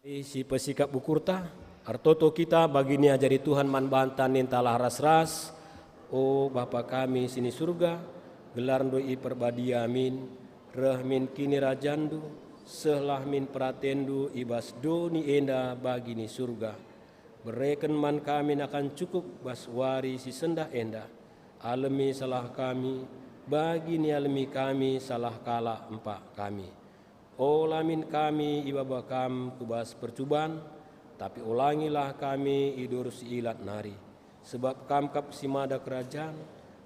Mari sipesikap ukurta, ertoto kita bagi niajari Tuhan man banta, nintalah ras-ras, O Bapa kami si ni Surga, gelarNdu iperbadia min, reh min kinirajanNdu, sehlah min peratenNdu i bas doni enda bagi ni Surga. Bereken man kami nakan cukup bas wari si sendah enda. Alemi salah kami, bagi nialemi kami salah kalak empak kami. Ola min kami ibaba Kam ku bas percuban, tapi olangilah kami i bas si ilat nari. Sebab Kam kap si mada kerajan,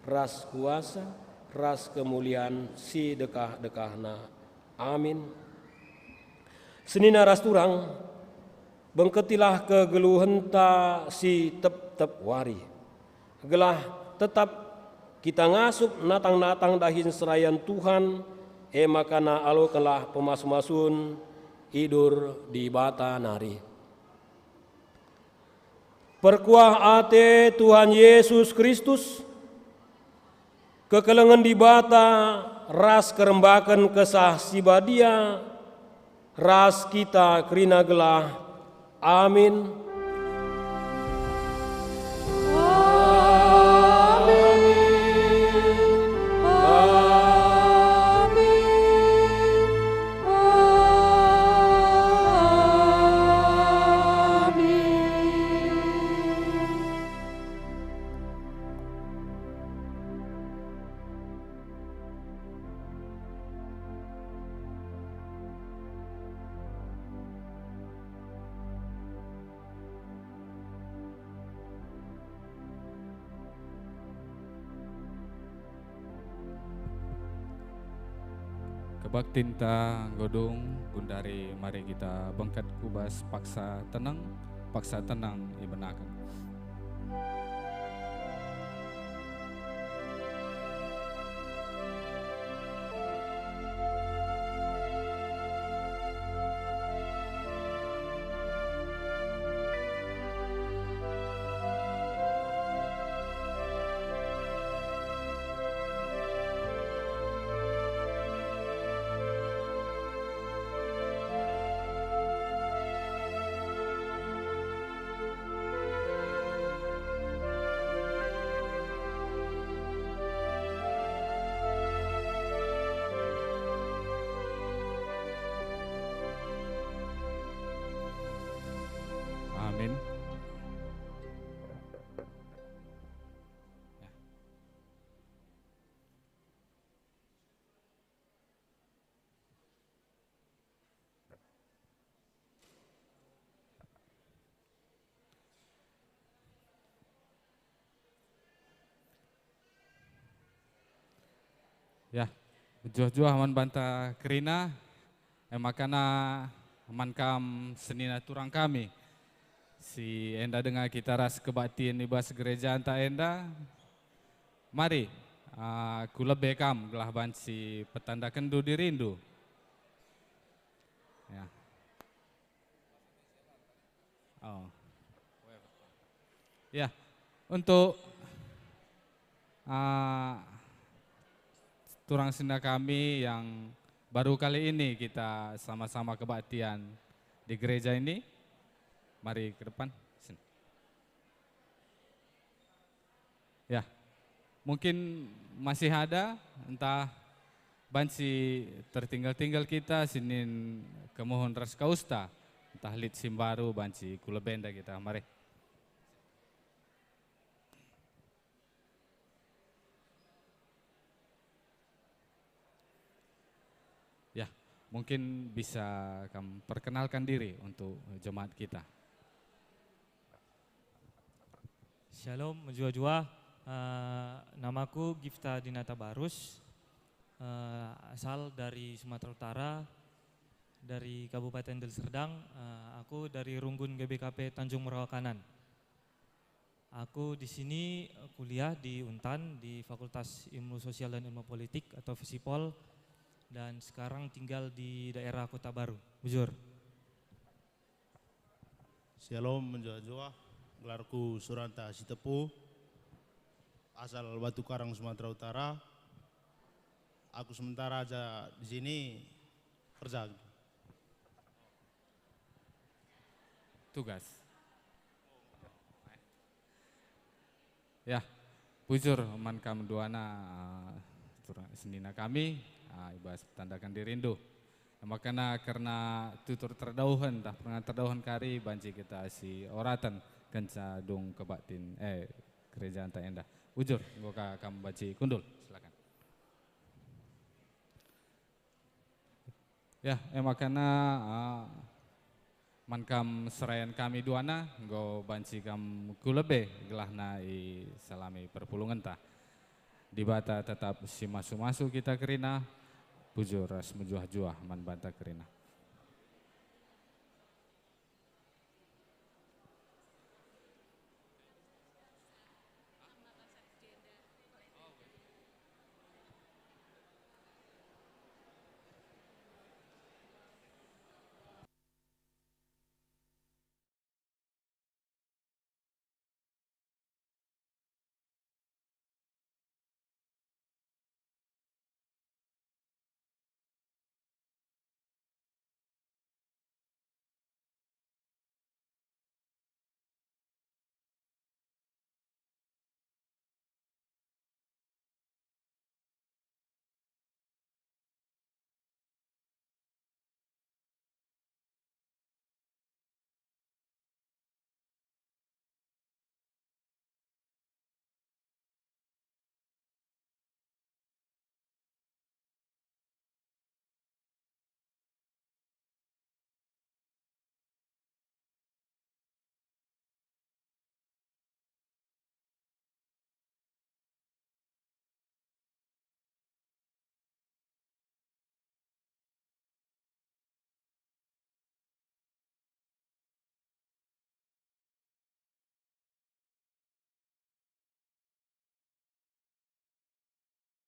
ras kuasa, ras kemulian si dekah-dekahna. Amin. Senina ras turang, bengketilah kegeluhenta si tep-tep wari, gelah tetap kita ngasup natang-natang dahin serayan Tuhan, e maka alokenlah pemasu-masun i bas Dibata nari. Perkuah ate Tuhan Yesus Kristus, kekelengen Dibata ras kerembaken Kesah Si Badia ras kita kerina gelah. Amin. Kebaktinta enggo dung, gundari mari kita bengket ku bas paksa teneng, paksa teneng ibenaken. Amin. Ya. Ya, mejuah-juah man banta kerina, e makana man kam senina turang kami. Si enda denga kita ras kebaktin i bas gerejanta enda. Mari, ah, ku lebe kam gelah banci petandakenndu dirindu. Ya. Oh. Ya, untuk, ah, turang senina kami yang baru kali ini kita sama-sama kebaktian di gereja ini, mari ke depan. Sini. Ya, mungkin masih ada, ntah banci tertinggal-tinggal kita, sinin kemuhun ras kausta, ntah lit si mbaru banci ku lebenda kita. Mari. Ya, mungkin bisa kam perkenalkan diri untuk jemaat kita. Shalom, mejuah-juah. Eh, namaku Gifta Dinata Barus, eh, asal dari Sumatera Utara, dari Kabupaten Deli Serdang. Eh, aku dari Runggun G B K P Tanjung Merawa Kanan. Aku di sini, eh, kuliah di Untan, di Fakultas Ilmu Sosial dan Ilmu Politik atau Fisipol, dan sekarang tinggal di daerah Kota Baru, Bujur. Shalom, mejuah-juah. Gelarku Suranta Sitepu, asal Batu Karang, Sumatera Utara. Aku sementara aja di sini kerja. Tugas. Ya, bujur man kam duana, eh, turang senina kami, eh, i bas tandaken dirindu. Makana kerna tutur terdauhen, tah pernah terdauhen kari banci kita si oraten kenca dung kebaktin, eh, gerejanta enda. Bujur, enggo ka kam banci kundul, silakan. Ya, e maka na, ah, man kam serayan kami duana, enggo banci kam ku lebe gelahna isalami perpulungenta. Dibata tetap simasu-masu kita kerina, bujur ras mejuah-juah man banta kerina.